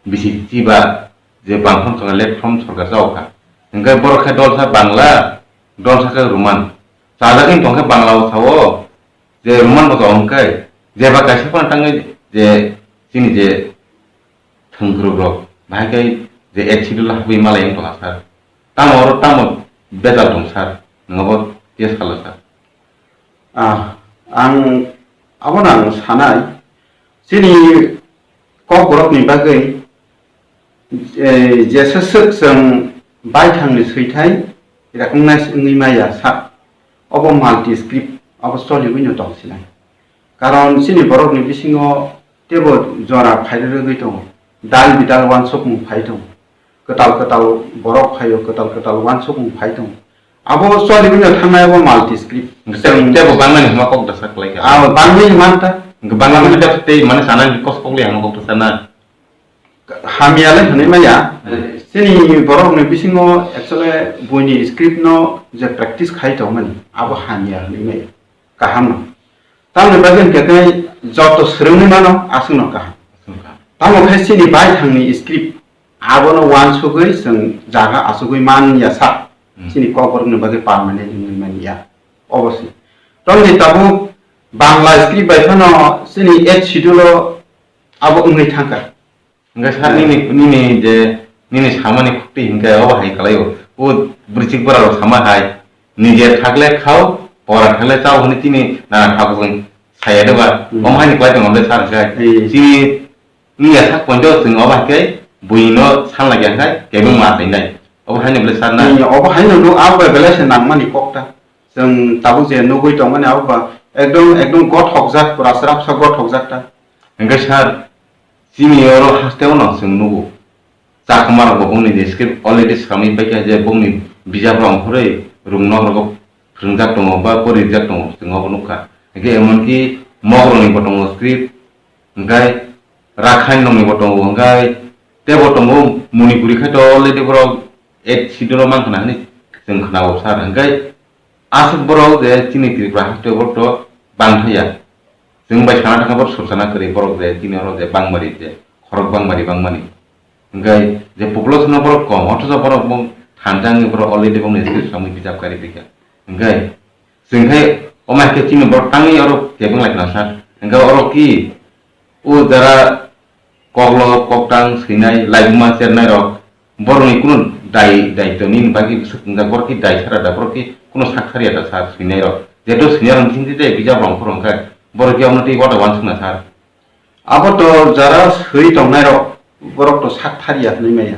bisik chiba je bamfront chakha left front sorkar chao kha, hingkhe borok khe dolsa Bangla, dolsa khe Roman, chajagwi tongkhe Bangla o sao, je Roman bo chao hwnkhe jeba kaisa phano tangwi je chini je thwngkwrwk rok bahai khe je eighth schedule habwi malai wng tongkha sir. Tamo oro tamo bejal tong sir, nwng abo test khala sir. Ah, ang abono ang sanai, chini kokborokni bagwi, eh, jesa swk chwng baithangni swithai recognize wngwi maya sak, obo multi script, obo choliwino tong sinai. Karon chini borokni bisingo teibo jora phairwrwgwi tongo, dal bidal uansukmung phai tongo, kwtal kwtal borok phaio, kwtal kwtal uansukmung phai tongo. Abo choliwino thangnai obo multi script. Teibo bangmani hwnma kok dasa khlai kha. Abo bangmani manta. Bangmani tei mane sanani kos kokli hwnma kok dasa na. Hamya le hwnwi maya. Hmm. Chini borokni bisingo actually buini script no je practice khai tongmani, abo hamya hwnwi maya. Kaham no. Tamoni bagwi hwnkhe khe joto swrwngwi mano aswkno kaham. Aswkno kaham. Tamo khe chini baithangni script abono uansugwi chwng jaga achugwi man ya sak. Hmm. Chini kokborokni bagwi permanent wngwi man ya. Obo se. Tamoni tabuk Bangla script bai phano chini eighth schedule o abo wngwi thangkha. Hingke sir, eh, nini, nini je, nini samani khukti hingke obo hai kalai o. O bwrwichik bwrarok sama hai, nije thakle khao, pora thakle chao hwnwi tini nana tabuk wng saya de ba. Hmm. Omo haini kwlai tongma ble sir hingke. Eh. Chini, nini ya sak pointo chwng obo hai khe buino sanlai ya hingke kebeng ma twi nai. Obo haino ble sir na. Eh, obo haino no, abo bai belai se nangmani kok ta. Chwng tabuk je nugwi tongmani abo ba ekdom, ekdom gothokjak, pura srapsa gothokjak ta. Hingke sir, chini oro haste-o no chwng nugo. Chakma rok bo bongni je script already swkangwi paikha je bongni bijap rok ongkhorwi rung nok rogo phwrwngjak tongo ba porijak tongo, chwng obo nukha. Hingke emonki mog rokni bo tongo script, hingke Rakhine rokni bo tongo, hingke tebo tongo Manipuri khai to already borok eighth schedule o mankha na hinwi chwng khna-o sir. Hingke aswk borok je chini Tripura haste borok to bangthaya. Chwng bai sana thangkha borok sursana kwrwi borok je chini oro je bangmari je khorok bangmari bangmani. Hingke je population o borok kom, othocho borok bo thansa wngwi borok already bongni script samwi bijap kari phaikha. Hingke chwng khai omo hai khe chini borok tangwi oro kebeng lai khna sir. Hingke oro ki o jara koklo koktang swinai, laibuma chernai rok, borokni kunu dai, daitoni ni bagwi bwswk wngjak, borok ki dai sara da, borok ki kunu sak thariya da sir swinai rok. Jeto swinai rok bising twi bijap rok phuru wngkha, borok ki omo twi wata uansukna sir. Abo to jara swi tongnai rok, borok to sak thariya hwnwi maya.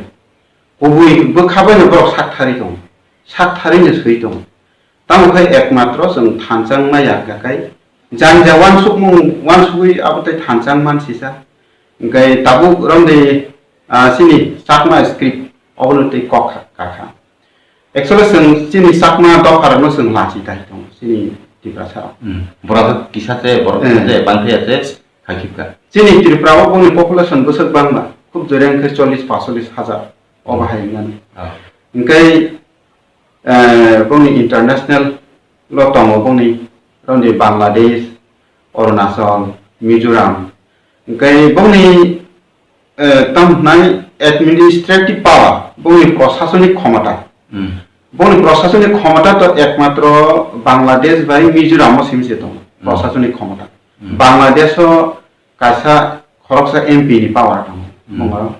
Kubui bwkha bai no borok sak thari tongo, sak thari no swi tongo. Tamo khe ekmatro chwng thansa wngma ya hwnkha khe jani ja uansukmung, uansugwi abo tei thansa wngman sisa. Hwnkhe tabuk romdi, ah, chini Chakma script obono tei kok kha, kakha. Actually chwng chini Chakma dopha rokno chwng lachi tai tongo chini Tiprasa rok. Hmm. Borok kisa se, borok kisa se, bangkhe ya se, khai khibka. Chini Tripura o bongni population bwswk bangma, khub jora wngkhe chollish pasolis hajar obo hai wngnani. Ah. Hwnkhe eh, bongni international lo tongo bongni, romdi Bangladesh, Arunachal, Mizoram. Hwnkhe bongni, eh, tamo hwnai administrative power, bongni prosasonik khomota. Hmm. Bongni prosasonik khomota to ekmatro Bangladesh bai Mizoram o simi se tongo, hmm, prosasonik khomota. Hmm. Bangladesh o kaisa khoroksa M P ni power tongo, hmm, mungaro.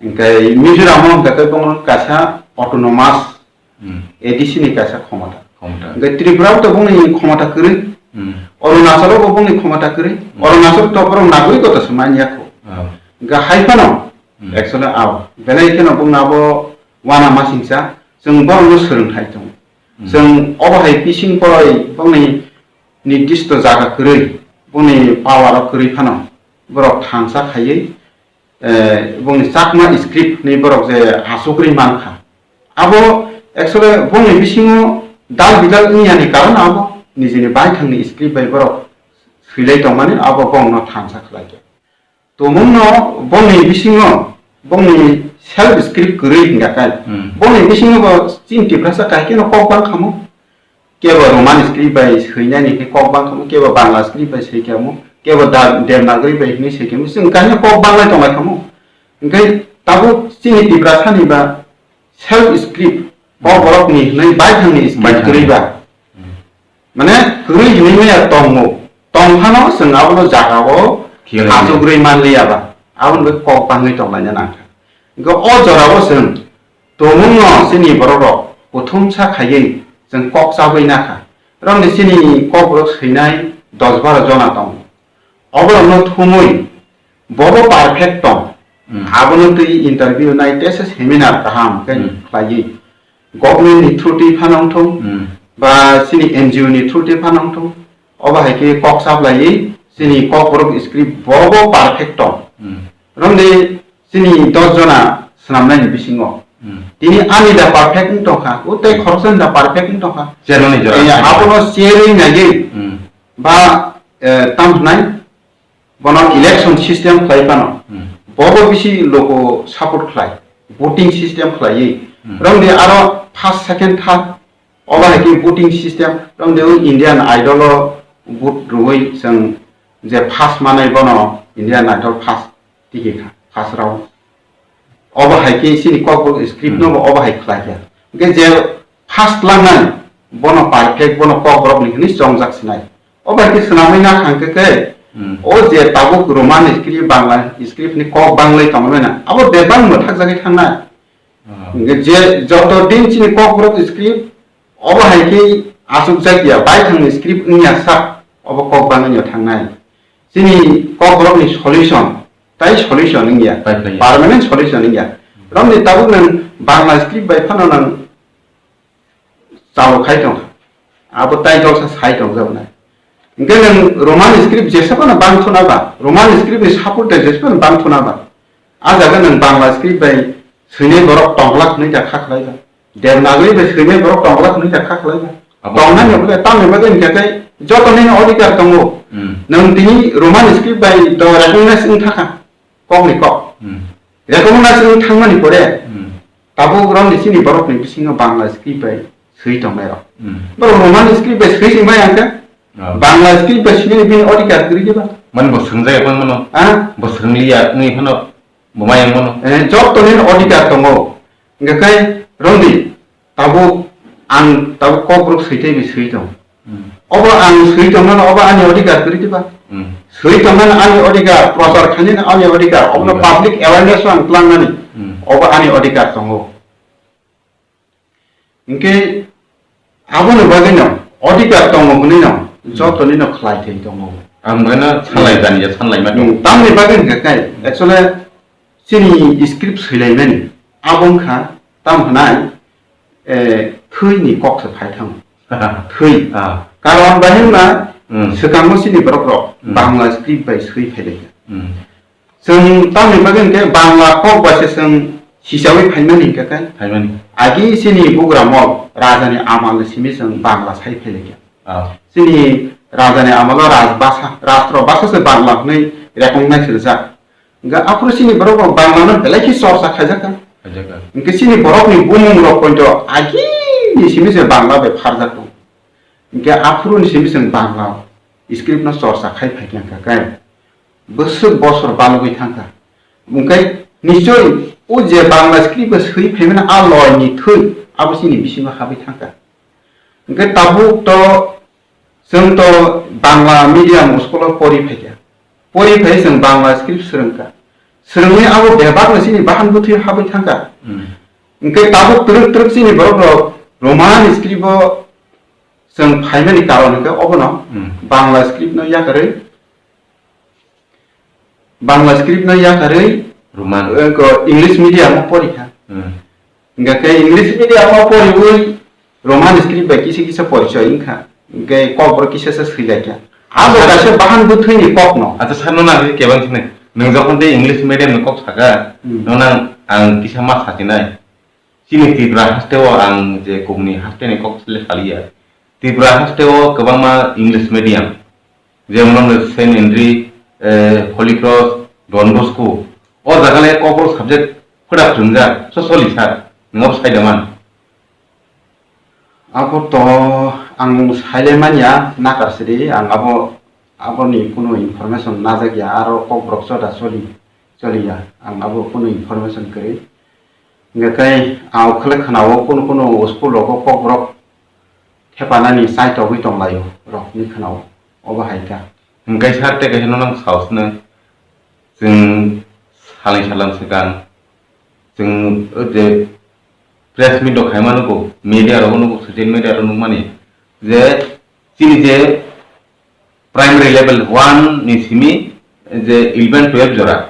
Hingke Mizoram o hingke khe bongno kaisa autonomous, hmm, A D C ni kaisa khomota. Khomota. Hingke Tripura o to bongni khomota kwrwi. Hmm. Arunachal o bo bongni khomota kwrwi. Hmm. Arunachal to borok nagoi koto se manya kho. Oh. Hingke hai phano, hmm, actually abo. Belai kheno bongno abo wana masingcha, chwng borokno swrwngthai tongo. Hmm. Chwng obo hai bising poroi bongni nirdisto jaga kwrwi, bongni power o kwrwi phano borok thansa khaiwi, eh, bongni Chakma script ni borok je asugri mankha. Abo actually bongni bisingo dal bidal wngya ni karon abo nijini baithangni script bai borok swilai tongmani abo bongno thansa khlaikha. Tumungno bongni bisingo bongni self script kwrwi hingkha kai. Hmm. Bongni bisingo bo chini Tiprasa kaikheno kok bang khamo. Kebo Roman script bai swinani hwnwi kok bang khamo, kebo Bangla script bai swi khamo, kebo Da-, Devanagari bai hwnwi swi khamo. Chwng kaino kok banglai tonglai khamo. Hingkhe tabuk chini Tiprasani ba self script, kok borokni hwnwi baithangni script Baithangni. Kwrwi ba. Hmm. Mane kwrwi hwnwi maya tongo. Tong phano chwng abono jagao Kiyalani. Achugwi manliya ba. Aboni bagwi kok bangwi tonglaina nangkha. Hingkhe o jorao chwng tumungno chini borok rok kuthumsa khaiwi chwng kok chabwi nakha. Romni chini kok borok swinai dos baro jona tongo. Oborokno thumwi bobo perfect tong. Hmm. Abono twi interview nai tesa seminar kaham khe Hmm. khlaiwi. Government ni through twi phano wngthung, Hmm. ba chini N G O ni through twi phano wngthung, obo hai khe kok chaplaiwi chini Kokborok script bobo perfect tong. Hmm. Romni chini dos jona swnamnai ni bisingo. Hmm. Tini ani da perfect wng tongkha, o tei khoroksa ni da perfect wng tongkha. Chairman ni jora. Eh, abono cherwi naiwi Hmm. ba, eh, tam hwnai, bono election system khlai phano, Hmm. bobo bisi logo support khlai, voting system khlaiwi. Hmm. Romdi aro first, second, third, obo hai khe voting system, romdi o Indian Idol o vote rwui chwng je first manai bono Indian Idol first tiki kha, first round. Obo hai khe chini Kokborok script no bo obo hai khlai kha. Hingkhe je first langnai, bono perfect, bono Kokborok ni hwnwi chongjak sinai. Obo hai khe swnamwi na thang khe khe, Hmm. o je tabuk Roman script, Bangla script ni kok banglai tongmani na, abo bebak mwthakjagwi thangnai. Ah. Hingkhe je joto din chini Kokborok script, obo hai khe achukjak ya, baithangni script wngya sak, obo kok bangwi no thangnai. Chini Kokborok ni solution, tai solution wngya. Tai khlaiya. Permanent solution wngya. Romni tabuk nwng Bangla script bai phano nwng chalo khai tong kha. Abo tai jolsa sai tong jak nai. Hingkhe nwng Roman script jesa phano bang thuna ba, Roman script ni support de jesa phano bang thuna ba, a jaga nwng Bangla script bai swinai borok tong glak hwnwi da kha khlai ba. Devanagari bai swinai borok tong glak hwnwi da kha khlai ba. Abo Tong nani bole, tamni bagwi hingkhe tei joto nini odhikar tongo. Hmm. Nwng tini Roman script bai do recognize wng thakha. Kokni kok. Hmm. Recognize wng thangmani pore, Hmm. tabuk romni chini borokni bisingo Bangla script bai swi tongnai rok. Hmm. Borok Roman script bai swi singbai ang khe, Ah. Bangla script bai swinani bini odhikar kwrwi diba? Mani bo swrwngjak ya phano mano. Ah? Bo swrwngliya wngwi phano bo maya mano. Eh, joto nini odhikar tongo. Hingkhe kai romdi, tabuk ang tabuk Kokborok swi tei bai swi tong. Hmm. Obo ang swi tongmano, obo ani odhikar kwrwi diba? Hmm. Swi tongmano ani odhikar, prochar khainani ani odhikar, obono Odhikar. Public awareness o ang tlangnani, Hmm. obo ani odhikar tongo. Hingkhe aboni bagwino odhikar tongo hwnwino Hmm. jotonino khlai thai tongo. Ang bagwino sanlai Hmm. jani ya, sanlai ma tongo. Hmm, tamni bagwi hingkhe kai, actually chini script swilaimani abo wngkha, tam hwnai, eh, thwini kok se phai thango. Thwi. Ah. Karon bahai wngna Hmm. swkango chini borok rok Hmm. Bangla script bai swi phailaikha. Hmm. Chwng tamni bagwi hwnkhe Bangla kok bai se chwng sichawi phaimani hwnkhe khe. Phaimani. Agi chini bugramo rajani amal ni simi chwng Bangla sai phailaikha. Ah. Chini rajani amalo rajbasa, rastro basa se Bangla hwnwi recognize rijak. Hingkhe aphuru chini borok rok Bangla no belai khe chorcha khaijak kha. Khaijak kha. Hingkhe chini borok ni bumung rok poito agi ni simi se Bangla bai pharjak tong. Hingkhe aphuru ni simi chwng Bangla script no chorcha khai phai kha khe bwswk bosor balugwi thang kha. Hingkhe nichoi o je Bangla script bai swi phaimani a loi ni thwi abo chini bisingo habwi thang kha. Hingkhe tabuk to Chwng to Bangla medium school o pori phaikha. Pori phai chwng Bangla script swrwngkha. Swrwngwi abo bebak no chini bahan bwthwi habwi thangkha. Hmm. Hwnkhe tabuk twrwk twrwk chini borok rok Roman script o chwng phaimani karon hwnkhe obono Hmm. Bangla script no yakarwi, Bangla script no yakarwi Roman. English medium o porikha. Hmm. Hwnkhe English medium o poriwi Roman script bai kisa kisa porichoi wngkha, hwnkhe kokborok kisa se swilaikha. Abo kaisa bahan bwthwini kokno. Acha, sir, no nang kebang sini. Nwng jokhon tei English medium ni kok saka, hmm, no nang ang kisa ma sasinai. Chini Tripura haste o ang je kubuni haste ni kok sile saliya. Tripura haste o kwbangma English medium. Jemon Saint Henry, eh, Holy Cross, Don Bosco. O jaga le kokborok subject phoda phwrwngjak, so soli sir. Nwng abo sai da man? Abo to ang saile manya, nakar sidi ang abo, aboni kunu information najak ya, aro kokborok choda choli, choli ya, ang abo kunu information kwrwi. Hingke khe ang khwlai khwnao kunu kunu school rogo kokborok thepanani chaitogwi tonglaio rokni khwnao, obo hai kha. Hingke sir tei kaisa nono sausnai, chwng salni salam swkang chwng o je press meet rok khaima nugo, media rogo nugo, social media rok nukmani je chini je primary level one ni simi je eleven twelve jora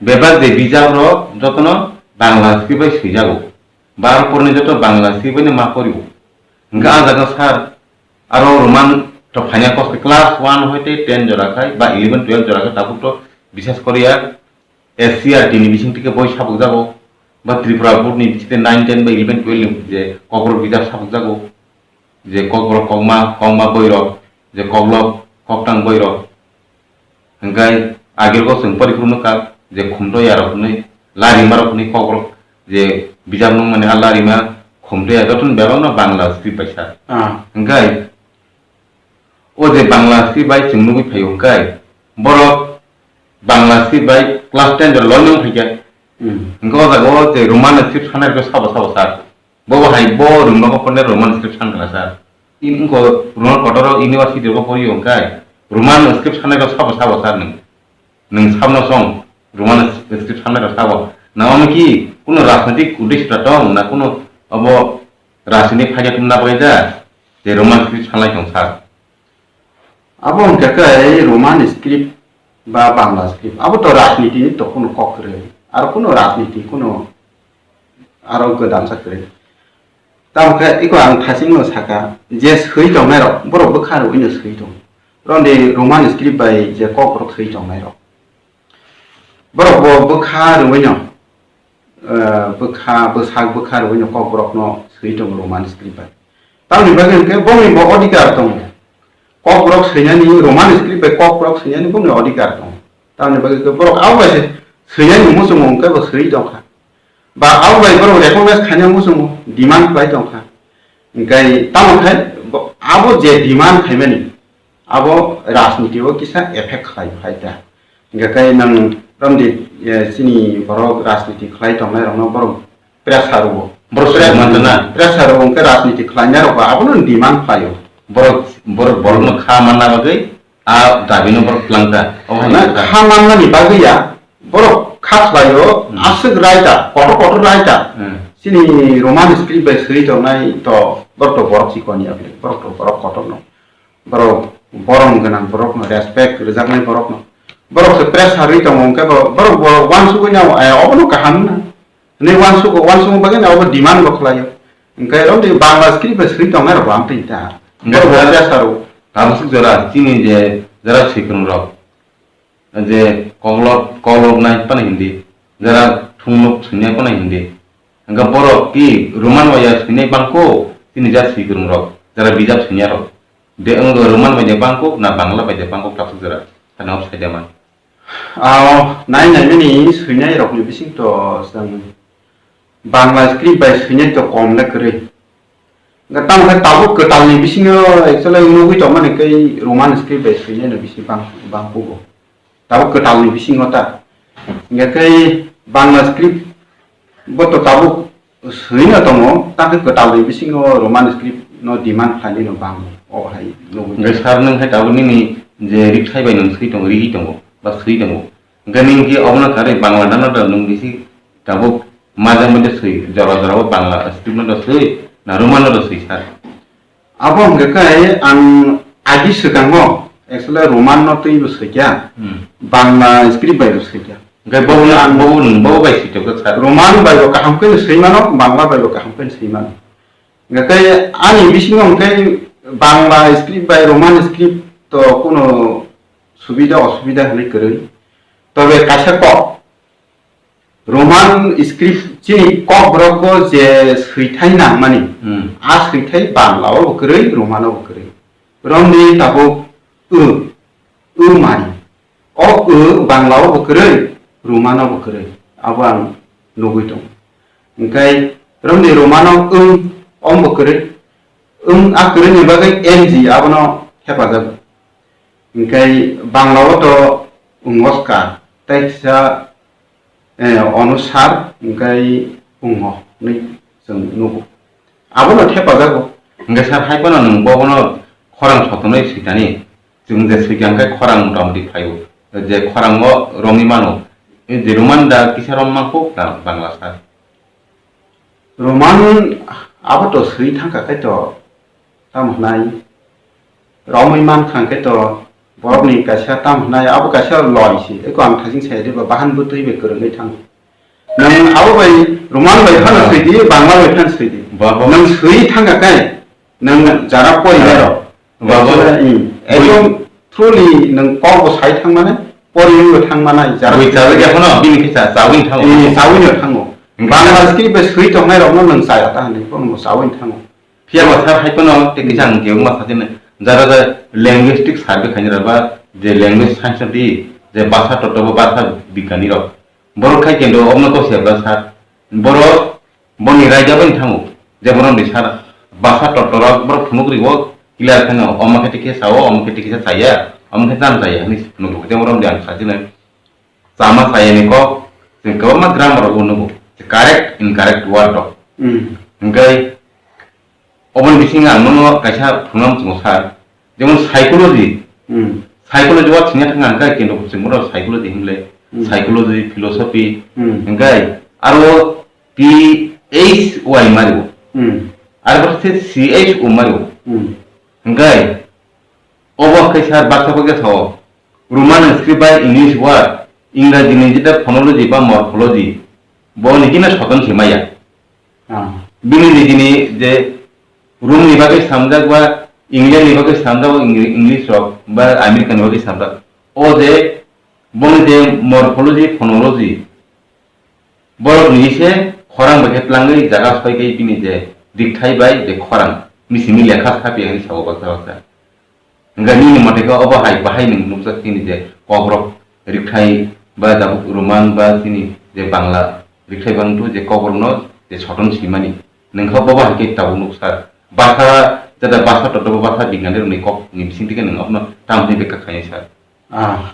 bebak je bijap rok jotono Bangla script bai swijago, bar porni joto Bangla script bai no ma porio. Hingke ah jaga sir aro Roman to phaina kosto class one hoite ten jora khai ba eleven twelve jora khai tabuk to bisas koriya S C R T ni bising tike boi sabuk jago, ba Tripura board ni bising nine ten ba eleven twelve ni je kokborok bijap sabuk jago, je kokborok kokma, kokma boirok, je koklop, koktang boirok. Hingkai agirok chwng poriphuru nukha, je khumtoya rok hwnwi, larima rok hwnwi kokborok, je bijap nungmani a larima, khumtoya jotono bebakno Bangla script bai sa. Ah. Hingkai o je Bangla script bai chwng nugwi phaio hwnkhe, borok Bangla script bai class ten jora loi nung phaikha. Hmm. Hwnkhe o jaga o je Roman script sanai rokhe sabo sabo sir. Bo bo hai bo Roman o pornai Roman script san kha sir. In ko Roman kotor o university rok porio hwnkhe Roman script sanai rok sabo sabo sir nwng. Nwng sabno song Roman script sanai rok sabo. Na omo ki kuno rajnitik uddesho ta tong na kuno obo rajnitik phaikhe tongna bagwi da je Roman script sanai tong sir. Abo wngkha khe Roman script ba Bangla script, abo to rajniti ni to kuno kok kwrwi, aro kuno rajniti kuno aro gwdalsa kwrwi. Tamo khe iko ang thasingno saka, je swi tongnai rok, borok bwkha rwino swi tongo. Ronde Roman script bai je kok rok swi tongnai rok. Borok bo bwkha rwino, eh, bwkha, bwsak bwkha rwino kokborokno swi tongo Roman script bai. Tamoni bagwi hwnkhe bongni bo odhikar tongo. Kokborok swinani, Roman script bai kokborok swinani bongni odhikar tongo. Tamoni bagwi hwnkhe borok abo bai se swinani muchungo hwnkhe bo swi tongkha. Ba abo bai borok recognize khaina muchungo demand khlai tongkha. Hwnkhe tamo khe bo, abo je demand khaimani, abo rajniti o kisa effect khlai phai ta. Hingkhe khe nang romdi, eh, chini borok rajniti khlai tongnai rokno borok pressure o. Borok pressure, soi manjana. Pressure o hingkhe rajniti khlainai rok ba abono demand khlaio. Borok, borok, borokno kha manna bagwi a dabino borok twlang kha. O hai na kha. Kha mannani bagwi ya, borok kha khlaio, hmm, aswk raida, kotor kotor raida. Hmm. Chini Roman script bai swi tongnai to borok to borok chikon ya, borok to borok kotor no. Borok borom gwnang borokno, respect rwjaknai borokno. Borok se pressure rwi tongo, hwnkhe bo, borok bo uansugui nao, eh, obono kaham wngna. Hwnwi uansugo, uansugo bagwi no obo demand bo khlaio. Hwnkhe romdi Bangla script bai swi tongnai rok bo amtwi ta. Hwnkhe borok bo pressure o. Tamsuk jora, chini je jara swikwrwng rok. Je koklop, koklop nai phano Hindi, jara thunglok swinai phano Hindi. Hingkhe borok ki Roman bai ya swinai bangkho, chini jat swikwrwng rok, jara bijap swinai rok. De wng Roman bai de bangkho, na Bangla bai de bangkho, tabuk jora. Ano sai de man. Ao, nai nai mani swinai rokni bising to chwng Bangla script bai swinai to kom le kwrwi. Hingkhe tamo khe tabuk kwtalni bisingo actually nugui tongmani khe Roman script bai swinai no bisi bang, bang kugo. Tabuk kwtalni bisingo ta. Hingkhe khe Bangla script bo to tabuk swino tongo, ta khe kwtalni bisingo Roman script no demand khlainai no bang o hai nugui. Hingkhe sir nwng hai tabuk nini je rikthai bai nwng swi tongo, rigwi tongo, ba swi tongo. Hingkhe nini khe obono karwi Bangla dano da nwng bisi tabuk majang bai da swi, jora jora o Bangla script no da swi, na Roman no da swi sir? Abo hwnkhe khe ang agi swkango actually Roman no twibo swikha, hmm, Bangla script bai bo swikha. Hwnkhe bo ang bo nwng bo bai swi tongkha sir. Roman bai bo kaham khe swi mano, Bangla bai bo kaham khe swi mano. Hwnkhe ani bisingo hwnkhe Bangla script bai Roman script to kuno subida osubida hwnwi kwrwi. Tobe kaisa kok, Roman script chini kokborokgo je swithai nangmani, Hmm. a swithai Bangla-o bo kwrwi, Roman-o bo kwrwi. Romni tabuk w, w mari. O w Bangla-o bo kwrwi, Roman-o bo kwrwi. Abo ang nugwi tongo. Hwnkhe romni Roman-o wng, wng bo kwrwi. Wng a kwrwini bagwi N G abono hepajago. Hwnkhe Bangla-o to wng Oscar, tei kisa, eh, Onusar, hwnkhe wng o hwnwi chwng nugo. Abono thepajago. Hwnkhe sir, hai phano nwng bobono khorang sotonwi switani, chwng je swikha hwnkhe khorang motamoti phaio, je khorango romwi mano, je Roman da kisa romma kuk Bangla sir? Roman abo to swi thangkha khe to, tamo hwnai, romwi mankha khe to, borokni kaisa tamo hwnai, abo kaisa loi se, eko ang thasing sai diba, bahan bwtwi bai kwrwngwi thango. Nwng abo bai Roman bai phano Ah. swi di, Bangla bai phano swi di. Ba, ba. Nwng swi thangkha khe, nwng jara pori Ah. rok. Ba, ba. Ekdom, ekdom truly nwng kok bo sai thangmani, poriwi bo thangmani, jara Bui chawi ya phano, bini khe cha, chawi thango. Eh, chawi no thango. Hwnkhe Bangla script bai swi tongnai rokno nwng chaya ta hwnwi phano bo chawi thango. Phiya ba sir hai phano tei kisa ang kebo ma sajani, jara jara linguistic survey khainai rok ba je language science di, je basa totto ba basa bigyani rok. Borok khai kendo omono kok se ba sir. Borok boni raida bai thango. Je borok ni sir basa totto rok borok phunuk ribo clear kheno omo khe tei khe sao, omo khe tei khe chaya, omo khe cham chaya hinwi phunuk ribo. Je borok ni ang sajani. Chama chayani kok, chwng kwbangma grammar rok bo nugo. Correct, incorrect word rok. Hmm. Hwnkhe, oboni bisingo ang nono kaisa phunukna muchungo sir. Jemon psychology. Hmm. Psychology o thwngya thangkha hwnkhe, kintu chwng bono psychology hinle. Hmm. Psychology, philosophy. Hmm. Hwnkhe, aro P H Y mario. Hmm. Aro se C H O mario. Hmm. Hwnkhe, obo khe sir baksa baksa sao. Roman script bai English word, Ingraji ni jeta phonology ba morphology, bo ni kina soton se maya. Ah. Bini nijini je Rome ni bagwi samjak ba England ni bagwi samjak ba Eng-, English rok ba America ni bagwi samjak. O je boni je morphology, phonology, borok ni se khorang bai khe tlangwi jaga soi khe bini je rikthai bai je khorang, bini simi lekha sapi hinwi sao baksa baksa. Hwnkhe nini mote khe obo hai bahai nwng nukjak chini je kokrok rikthai ba tabuk Roman ba chini je Bangla rikthai bangthu je kokrokno je soton simani. Nwng khe bobo hai khe tabuk nuk sir. Basa jada basa totto bo basa bignani rokni kok ni bising thike nwng abono tamo hwnwi bekha khainai sir. Ah.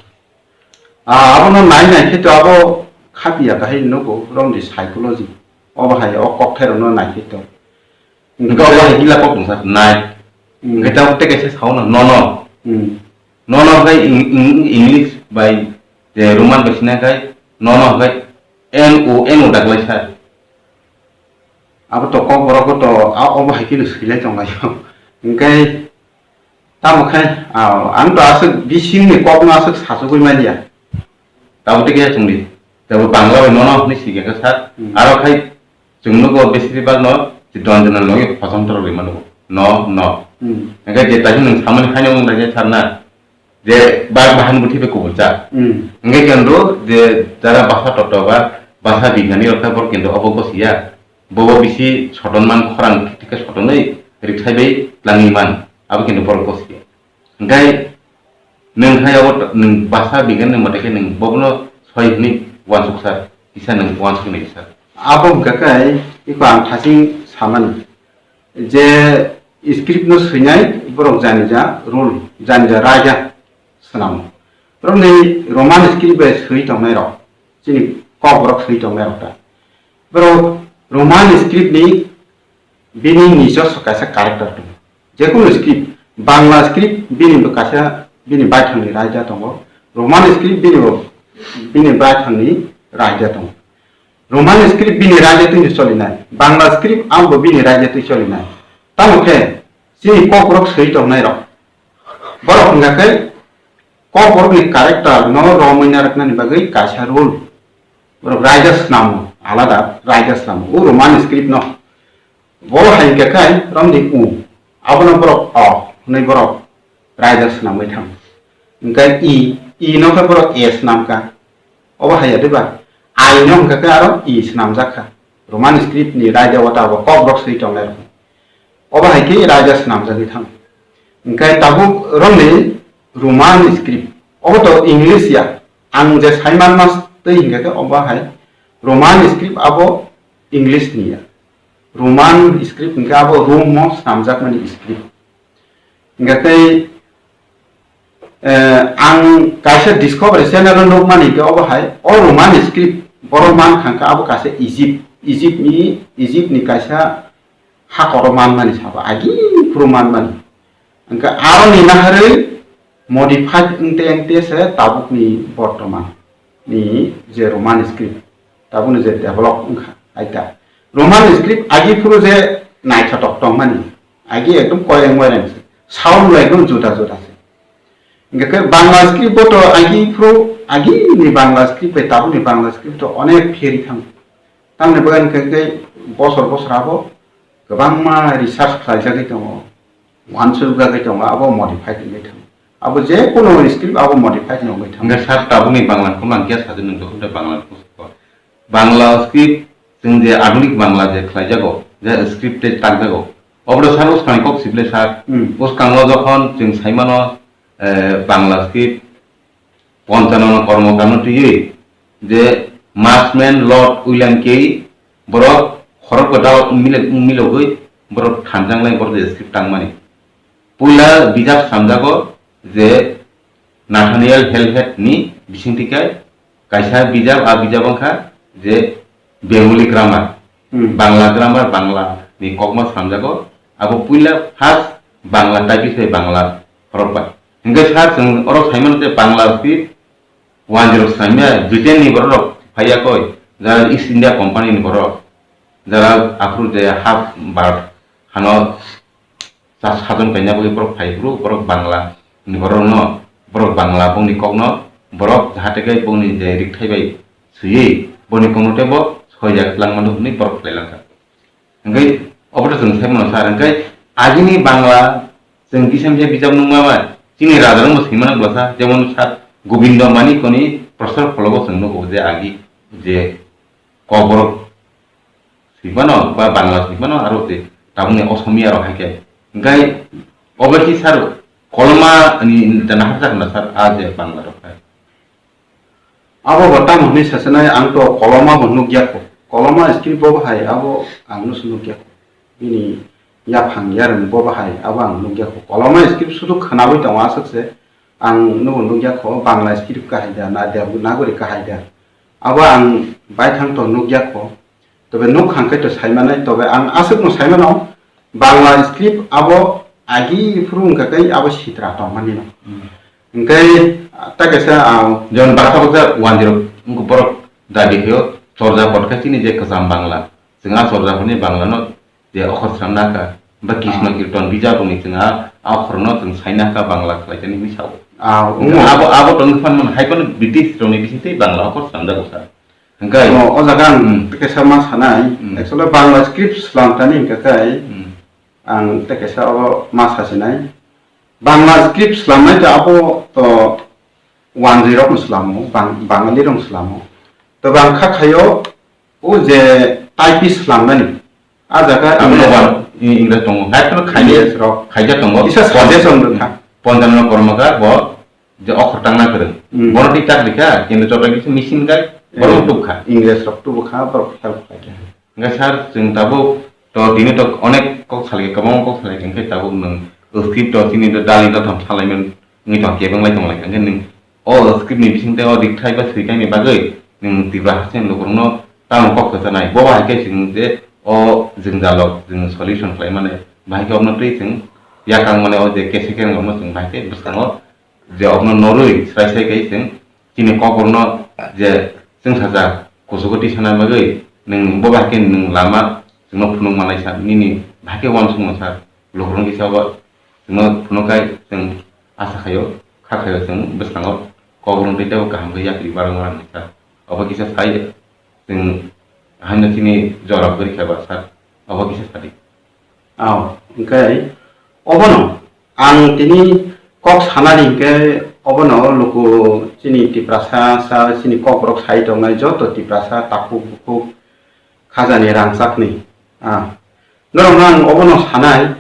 Ah, abono nai nai khe to abo khapiya kahai nugo romni psychology. Obo hai o kokthai rokno nai khe to. Hwnkhe obo hai gila kok tong sir, nai. Hmm. Hwnkhe tabuk tei kaisa sao no, nono. Hmm. Nono hwnkhe Eng-, Eng-, English bai je Roman bai sina khai, nono hwnkhe N O, N O daklai sir. Abo to kokborok to, a-, obo hai kheno swilai tonglaio. Hwnkhe tamo khe, ah, ang to aswk bisingni kokno aswk sachugwi manya. Tabuk tei khe chwngdi. Tabuk Bangla bai nono hwnwi swi khe sir. Hmm. Aro khai chwng nugo besibak no je don jona logi khochomtoro rwima nugo. No, no. Hmm. Hwnkhe je taisa nwng samani khaino wng naikhe sir na. Je ba bahan bwtwi bai kubul cha. Hmm. Hwnkhe kendo je jara basa totto ba basa bignani rok khe borok kendo obo gosiya. Bobo bisi sotonman khorang thik khe sotonwi rikthai bai tlangwi man. Abo kendo borok gosiya. Hwnkhe nwng hai abo nwng basa bignani mote khe nwng bobono soi hwnwi uansuk sir, kisa nwng uansuk nai sir. Abo hwnkha khe iko ang thasing samani. Je script no swinai borok janija rule, janija raida swnamo. Borokni Roman script bai swi tongnai rok, chini kokborok swi tongnai rok ta. Borok Roman script ni bini nijoswo kaisa character tongo. Jekunu script, Bangla script bini bo kaisa bini baithangni raida tongo, Roman script bini bo bini baithangni raida tongo. Roman script bini raida twi cholinai, Bangla script abo bini raida twi cholinai. Tamo khe chini kokborok swi tongnai rok, borok hwnkha khe kokborokni character no romwi narwknani bagwi kaisa rule, borok raida snamo, alada raida snamo, o Roman script no. Bo hai hwnkha khe romni u, abono borok o hwnwi borok raida swnamwi thango. Hwnkhe i, i no khe borok e swnamkha. Obo hai ya de ba? I no hwnkha khe aro i swnamjak kha. Roman script ni raida o tabok kokborok swi tongnai rok. Obo hai khe raida swnamjagwi thango. Hwnkhe tabuk romni Roman script, obo to English ya. Ang je sai manma twi hwnkha khe obo hai Roman script abo English ni ya. Roman script hwnkhe abo Rome o swnamjakmani script. Hwnkhe tei, eh, ang kaisa Discovery channel o nukmani hwnkhe obo hai, o Roman script borok man kha hwnkhe abo kaisa Egypt, Egypt ni, Egypt ni kaisa hakoro manmani sabo, agi phuru manmani. Hwnkhe aroni naharwi modified wngte wngte se tabukni bortoman ni je Roman script, tabukni je develop wngkha, aita. Roman script agi phuru je naithotok tongmani, agi ekdom koyeng moyeng se, sound bo ekdom juda juda se. Hingke khe Bangla script bo to agi phuru, agi ni Bangla script bai tabukni Bangla script to onek pheri thango. Tamni bagwi hingke khe bosor bosor abo kwbangma research khlaijagwi tongo, uansukjagwi tongo, abo modify wngwi thango. Abo je kono script abo modify wngwi thango. Hingke sir, tabukni Bangla ni kono ang kya sajak nung jokhon tei Bangla ni kono sakha. Bangla script, chwng je adhunik Bangla je khlaijago, je script tei takjago, obo sir bwskangni kok sibile sir. Hmm. Bwskango jokhon chwng saimano, eh, Bangla script Ponchanana Kormokar no twiwi je Marshman Lord William Carey borok khorok kwtal mile-, milogwi borok thanjanglai borok je script tangmani. Puila bijap samjago je Nathaniel Hallhead ni bisingtwi kai kaisa bijap, a bijap wngkha je Bengali grammar, Hmm. Bangla grammar, Bangla ni kokma samjago. Abo puila first Bangla typist bai Bangla khorok bai. Hingke sir, chwng oro saimano je Bangla script wanjwi rok swnamya, Britain ni borok rok phaiya koi, jara East India Company ni borok, jara aphuru je half Bharat hano sa-, sajon kaina bagwi borok phai phuru, borok Bangla ni borok no, borok Bangla bongni kok no, borok jahate khe bongni je rikthai bai swiwi, boni kok no teibo soijak langmano hwnwi borok khlai langkha. Hingke obo to chwng sai mano sir, hingke agini Bangla chwng kisa misa bijap nukma bai chini raja rokno swi mano bwsa, jemon sir Gobindo Manikko ni Prosor Phologo chwng nugo je agi je kokborok swi mano ba Bangla swi mano aro je tabukni Osomiya rok hai khe. Hingke obo khe sir koloma ni nahar jak na sir a je Bangla rok hai. Abo bo tamo hwnwi sasinai, ang to koloma bo nukya kho. Koloma script bo hai abo ang no se nukya kho. Bini yaphang yarwng bo hai abo ang nukya kho. Koloma script sudu khwnawi tongo aswk se, ang no bo nukya kho Bangla script kahai da, na Devanagari kahai da. Abo ang baithang to nukya kho. Tobe nuk hangkai to saimanai, tobe ang aswkno saimano, Bangla script abo agi phuru wngkha tei abo sitra tongmani no. Hmm. Hingkai ta kaisa, ah, Jemon baksa baksa wanjwi rok wngkha borok dabi khaio chorja kotkha chini je kwcham Bangla. Chwng a chorja hwnwi Bangla no je okhor swnamna kha. Ba Krishna Ah. Kirtan bijap rokni chwng a, a okhor no chwng saina kha Bangla khlaijani hwnwi sao. Ah, Abo, abo tongwi phan man hai phano British rokni bisingtwi Bangla okhor swnamjago sa. Hingkai. Oh, o jaga ang Hmm. tei kaisa ma sanai. Hmm. Actually, Bangla script slam tani hingka kai Hmm. ang tei kaisa o ma sasinai. Bangla script slamnai to abo to wanjwi rokno slamo, Bang-, Bangali rokno slamo. To bang kha khayo o je typist slamnani. A jaga Ang English no rok, wan, i-, English tongo. Hai phano khaini English rok. Khaija tongo. Isa suggestion rwkha. Ponjana Kormokar bo je okhor tangna kwrwng. Hmm. Bono tei chak rikha, kintu joto kisa machine gai, borok Hmm. tubkha. English rok tubkha, borok help khaikha. Hingke sir, chwng tabuk to tini to onek kok salai, kwbangma kok salai, hingke tabuk nwng script to chini to dali to tham salaiman wngwi tong, kebeng lai tong lai, hingke nwng o script ni bisingtwi o rikthai ba swikang ni bagwi nwng Tripura haste ni lukurokno tamo kok kwchanai. Bo bai khe chwng je o jwngjalrok chwng solution khlai mani, bahai khe omo twi chwng yakang mani o je case khe wngmo chwng bahai khe bwskango je omo norwi srai srai khe chwng chini kokborokno je chwngsacha kuchugo tisana bagwi nwng bo bahai khe nwng lama chwngno phunuk manai sa nini bahai khe uansukma sa lukurok kisa o chwngno phunuk khai chwng asa khaio, kha khaio chwng bwskango kokborok tei teibo kaham khe yapri barwi mani sa. Obo kisa sai chwng hamya chini jora kwrwi khe ba sa, obo kisa sadi. Oh, hwnkhe obono ang tini kok sanani hwnkhe obono luku chini Tiprasa sa chini Kokborok sai tongnai joto Tiprasa takhuk bukhuk khajani rangchakni. Ah, norokno ang obono sanai,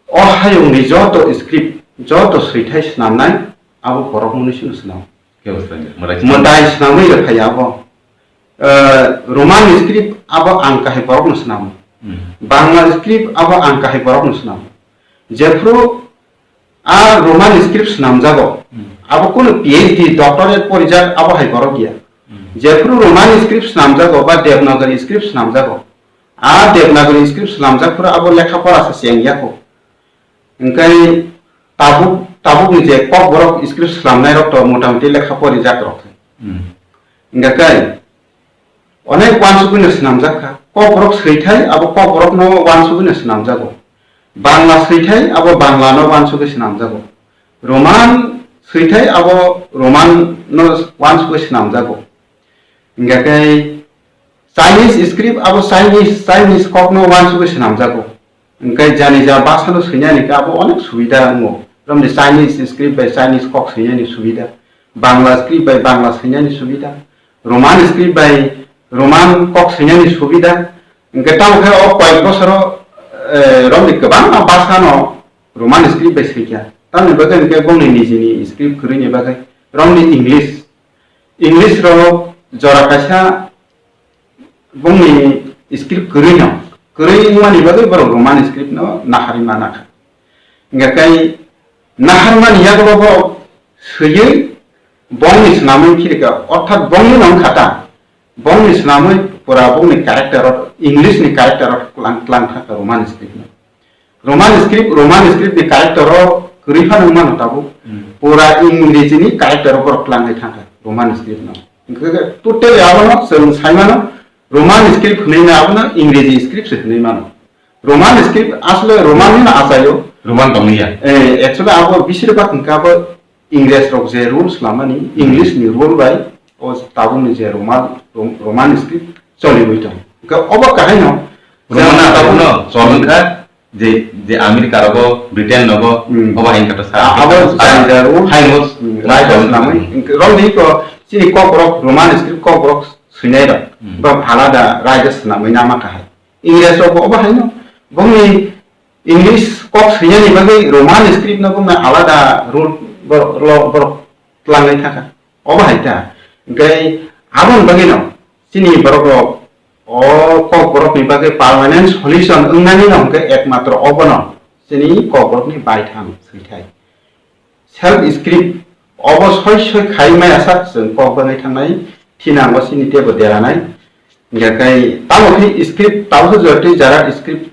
o hayungni joto script, joto swithai swnamnai, abo borok mwnwi sino swnam. Kebo swnamya, mwtai swnam. Mwtai swnamwi rwphai abo. Eh, Roman script abo ang kahai borokno swnamo. Hmm. Bangla script abo ang kahai borokno swnamo. Jephru a Roman script swnamjago, hmm, abo kunu P H D, doctorate porijak abo hai borok ya. Hmm. Jephru Roman script swnamjago ba Devanagari script swnamjago, a Devanagari script swnamjak phuru abo lekha pora se cheng ya kho. Hwnkhe tabuk, tabukni je Kokborok script swnamnairok to motamuti lekha porijak rok. Hmm. Hwnkhe kai onek uansugwino swnamjak kha. Kokborok swithai abo Kokborokno uansugwino swnamjago. Bangla swithai abo Banglano uansugwi swnamjago. Roman swithai abo Romanno uansugwi swnamjago. Hwnkhe kai Chinese script abo Chinese, Chinese kokno uansugwi swnamjago. Hwnkhe jani ja bhasano swinani khe abo onek subida wngo. Romni Chinese script bai Chinese kok swinani subida, Bangla script bai Bangla swinani subida, Roman script bai Roman kok swinani subida. Hwnkhe tamo khe o koyek bosoro, eh, romni kwbangma bhasano Roman script bai swikha. Tamoni bagwi hwnkhe bongni nijini script kwrwini bagwi romni English, English rok jora kaisa bongni script kwrwi no, kwrwi wngmani bagwi borok Roman script no naharwi mana kha. Hingkha khe naharmani yagulo borok swiwi bongni swnamwi phirikha, orthat bongni no wngkha ta, bongni swnamwi pura bongni character o, English ni character o tlang, tlang thangkha Roman script no. Roman script, Roman script ni character o kwrwi phano wngmano tabuk. Hmm. Pura Ingreji ni character o borok tlangwi thangkha Roman script no. Hwnkhe totally abono chwng sai mano, Roman script hwnwi na abono Ingreji script se hwnwi mano. Roman script asle Roman ni no achaio. Roman tongya. Eh, actually abo bisir bak hwnkhe abo Ingres rok je rule slamani, English ni rule bai o tabuk ni je Roman, Rom-, Roman script choliwi tong. Hwnkhe obo kahai no Roman tabuk no chol wngkha je, je America rogo, Britain rogo, Hmm. obo hai kata sa. A-, abo Sa-, jani ja rule. Hai mo Hmm, chol wngkha. Slamwi. Hwnkhe rok ni ko chini kok rok Roman script kok rok swinai rok. Hmm. Ba alada raida swnamwi nama kahai. Ingres rok bo obo hai no. Bongni English kok swinani bagwi Roman script no bongna alada rule borok, lo-, borok tlangwi thangkha. Obo hai ta. Hwnkhe aboni bagwi no chini borok rok o kok borok ni bagwi permanent solution wngnani no hwnkhe ekmatro obono chini kok borok ni baithang swithai. Self script obo soi soi khai maya sak chwng kok bagwi thangnai thinango chini teibo deranai. Hwnkhe kai tamo khe script tamo khe jotoi jara script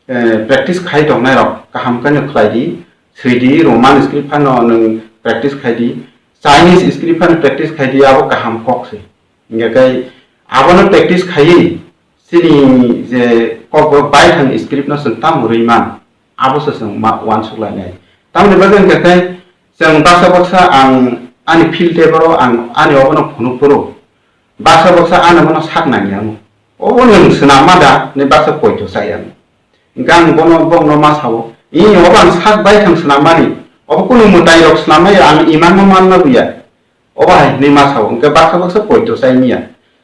eh, practice khai tongnai rok kaham khe no khlai di, swi di, Roman script phano nwng practice khai di, Chinese script phano practice khai di, abo kaham kok se. Hingkhe kai abono practice khaiwi chini je kokborok bai thang script no chwng tamo rwi man, abo se chwng ma uansuk lainai. Tamoni bagwi hingkhe kai chwng baksa baksa ang ani field table o ang ani obono phunuk phuru. Baksa baksa ano bono sak nangya wngo. Obo nwng swnam ma da hinwi baksa poito chaya wngo. Hwnkhe ang bono, bokno ma sao, "Ih, obo ang sak bai thang swnam mani. Obo kunu mwtai rok swnam maya, ang imang ma man ma buya." Obo hai hinwi ma sao, hwnkhe baksa baksa poito chai miya.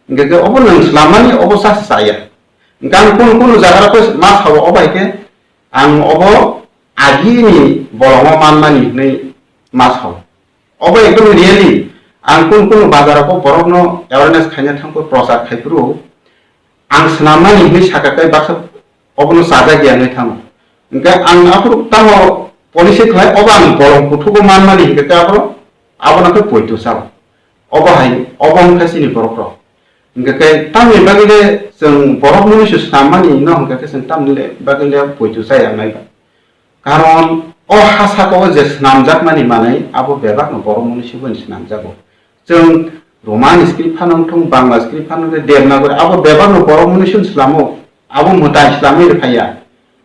Hwnkhe khe obo nwng swnam mani, obo sa se chaya. Hwnkhe ang kunu kunu jaga rok ma sao, obo hai khe ang obo agini bolongo man mani hinwi ma sao. Obo ekdom really, ang kunu kunu bazar o borokno awareness khaina thangphuru, prochar khaiphuru, ang swnam mani hinwi sakha khe baksa obono chajak ya hinwi thango. Hwnkhe ang aphuru tamo policy khlai, obo ang bolong kuthugo man mani hwnkhe khe aphuru abono khe poito chao. Obo hai, obo wngkha chini borok rok. Hwnkhe khe tamni bagwi le chwng borok mwnwi se swnam mani no hwnkhe khe chwng tamni le bagwi le poito chaya wngnai ba. Karon o ha saka o je swnamjakmani manwi abo bebakno borok mwnwi se bai swnamjago. Chwng Roman script phano wngthung, Bangla script phano wngthung, Devanagari abo bebakno borok mwnwi se swlamo, abo mwtai swlamwi rwphaiya.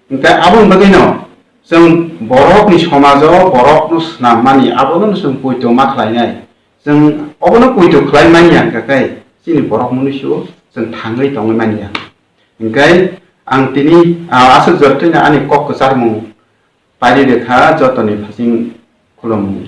Hwnkhe aboni bagwino chwng borokni somajo borokno swnammani abono chwng poito ma khlainai. Chwng obono poito khlai manya hwnkhe kai chini borok mwnwi se chwng thangwi tongwi manya. Hwnkhe Ang tini, ah, aswk jotoni ani kok kwcharmung pairi rwkha jotoni phasing khulumung.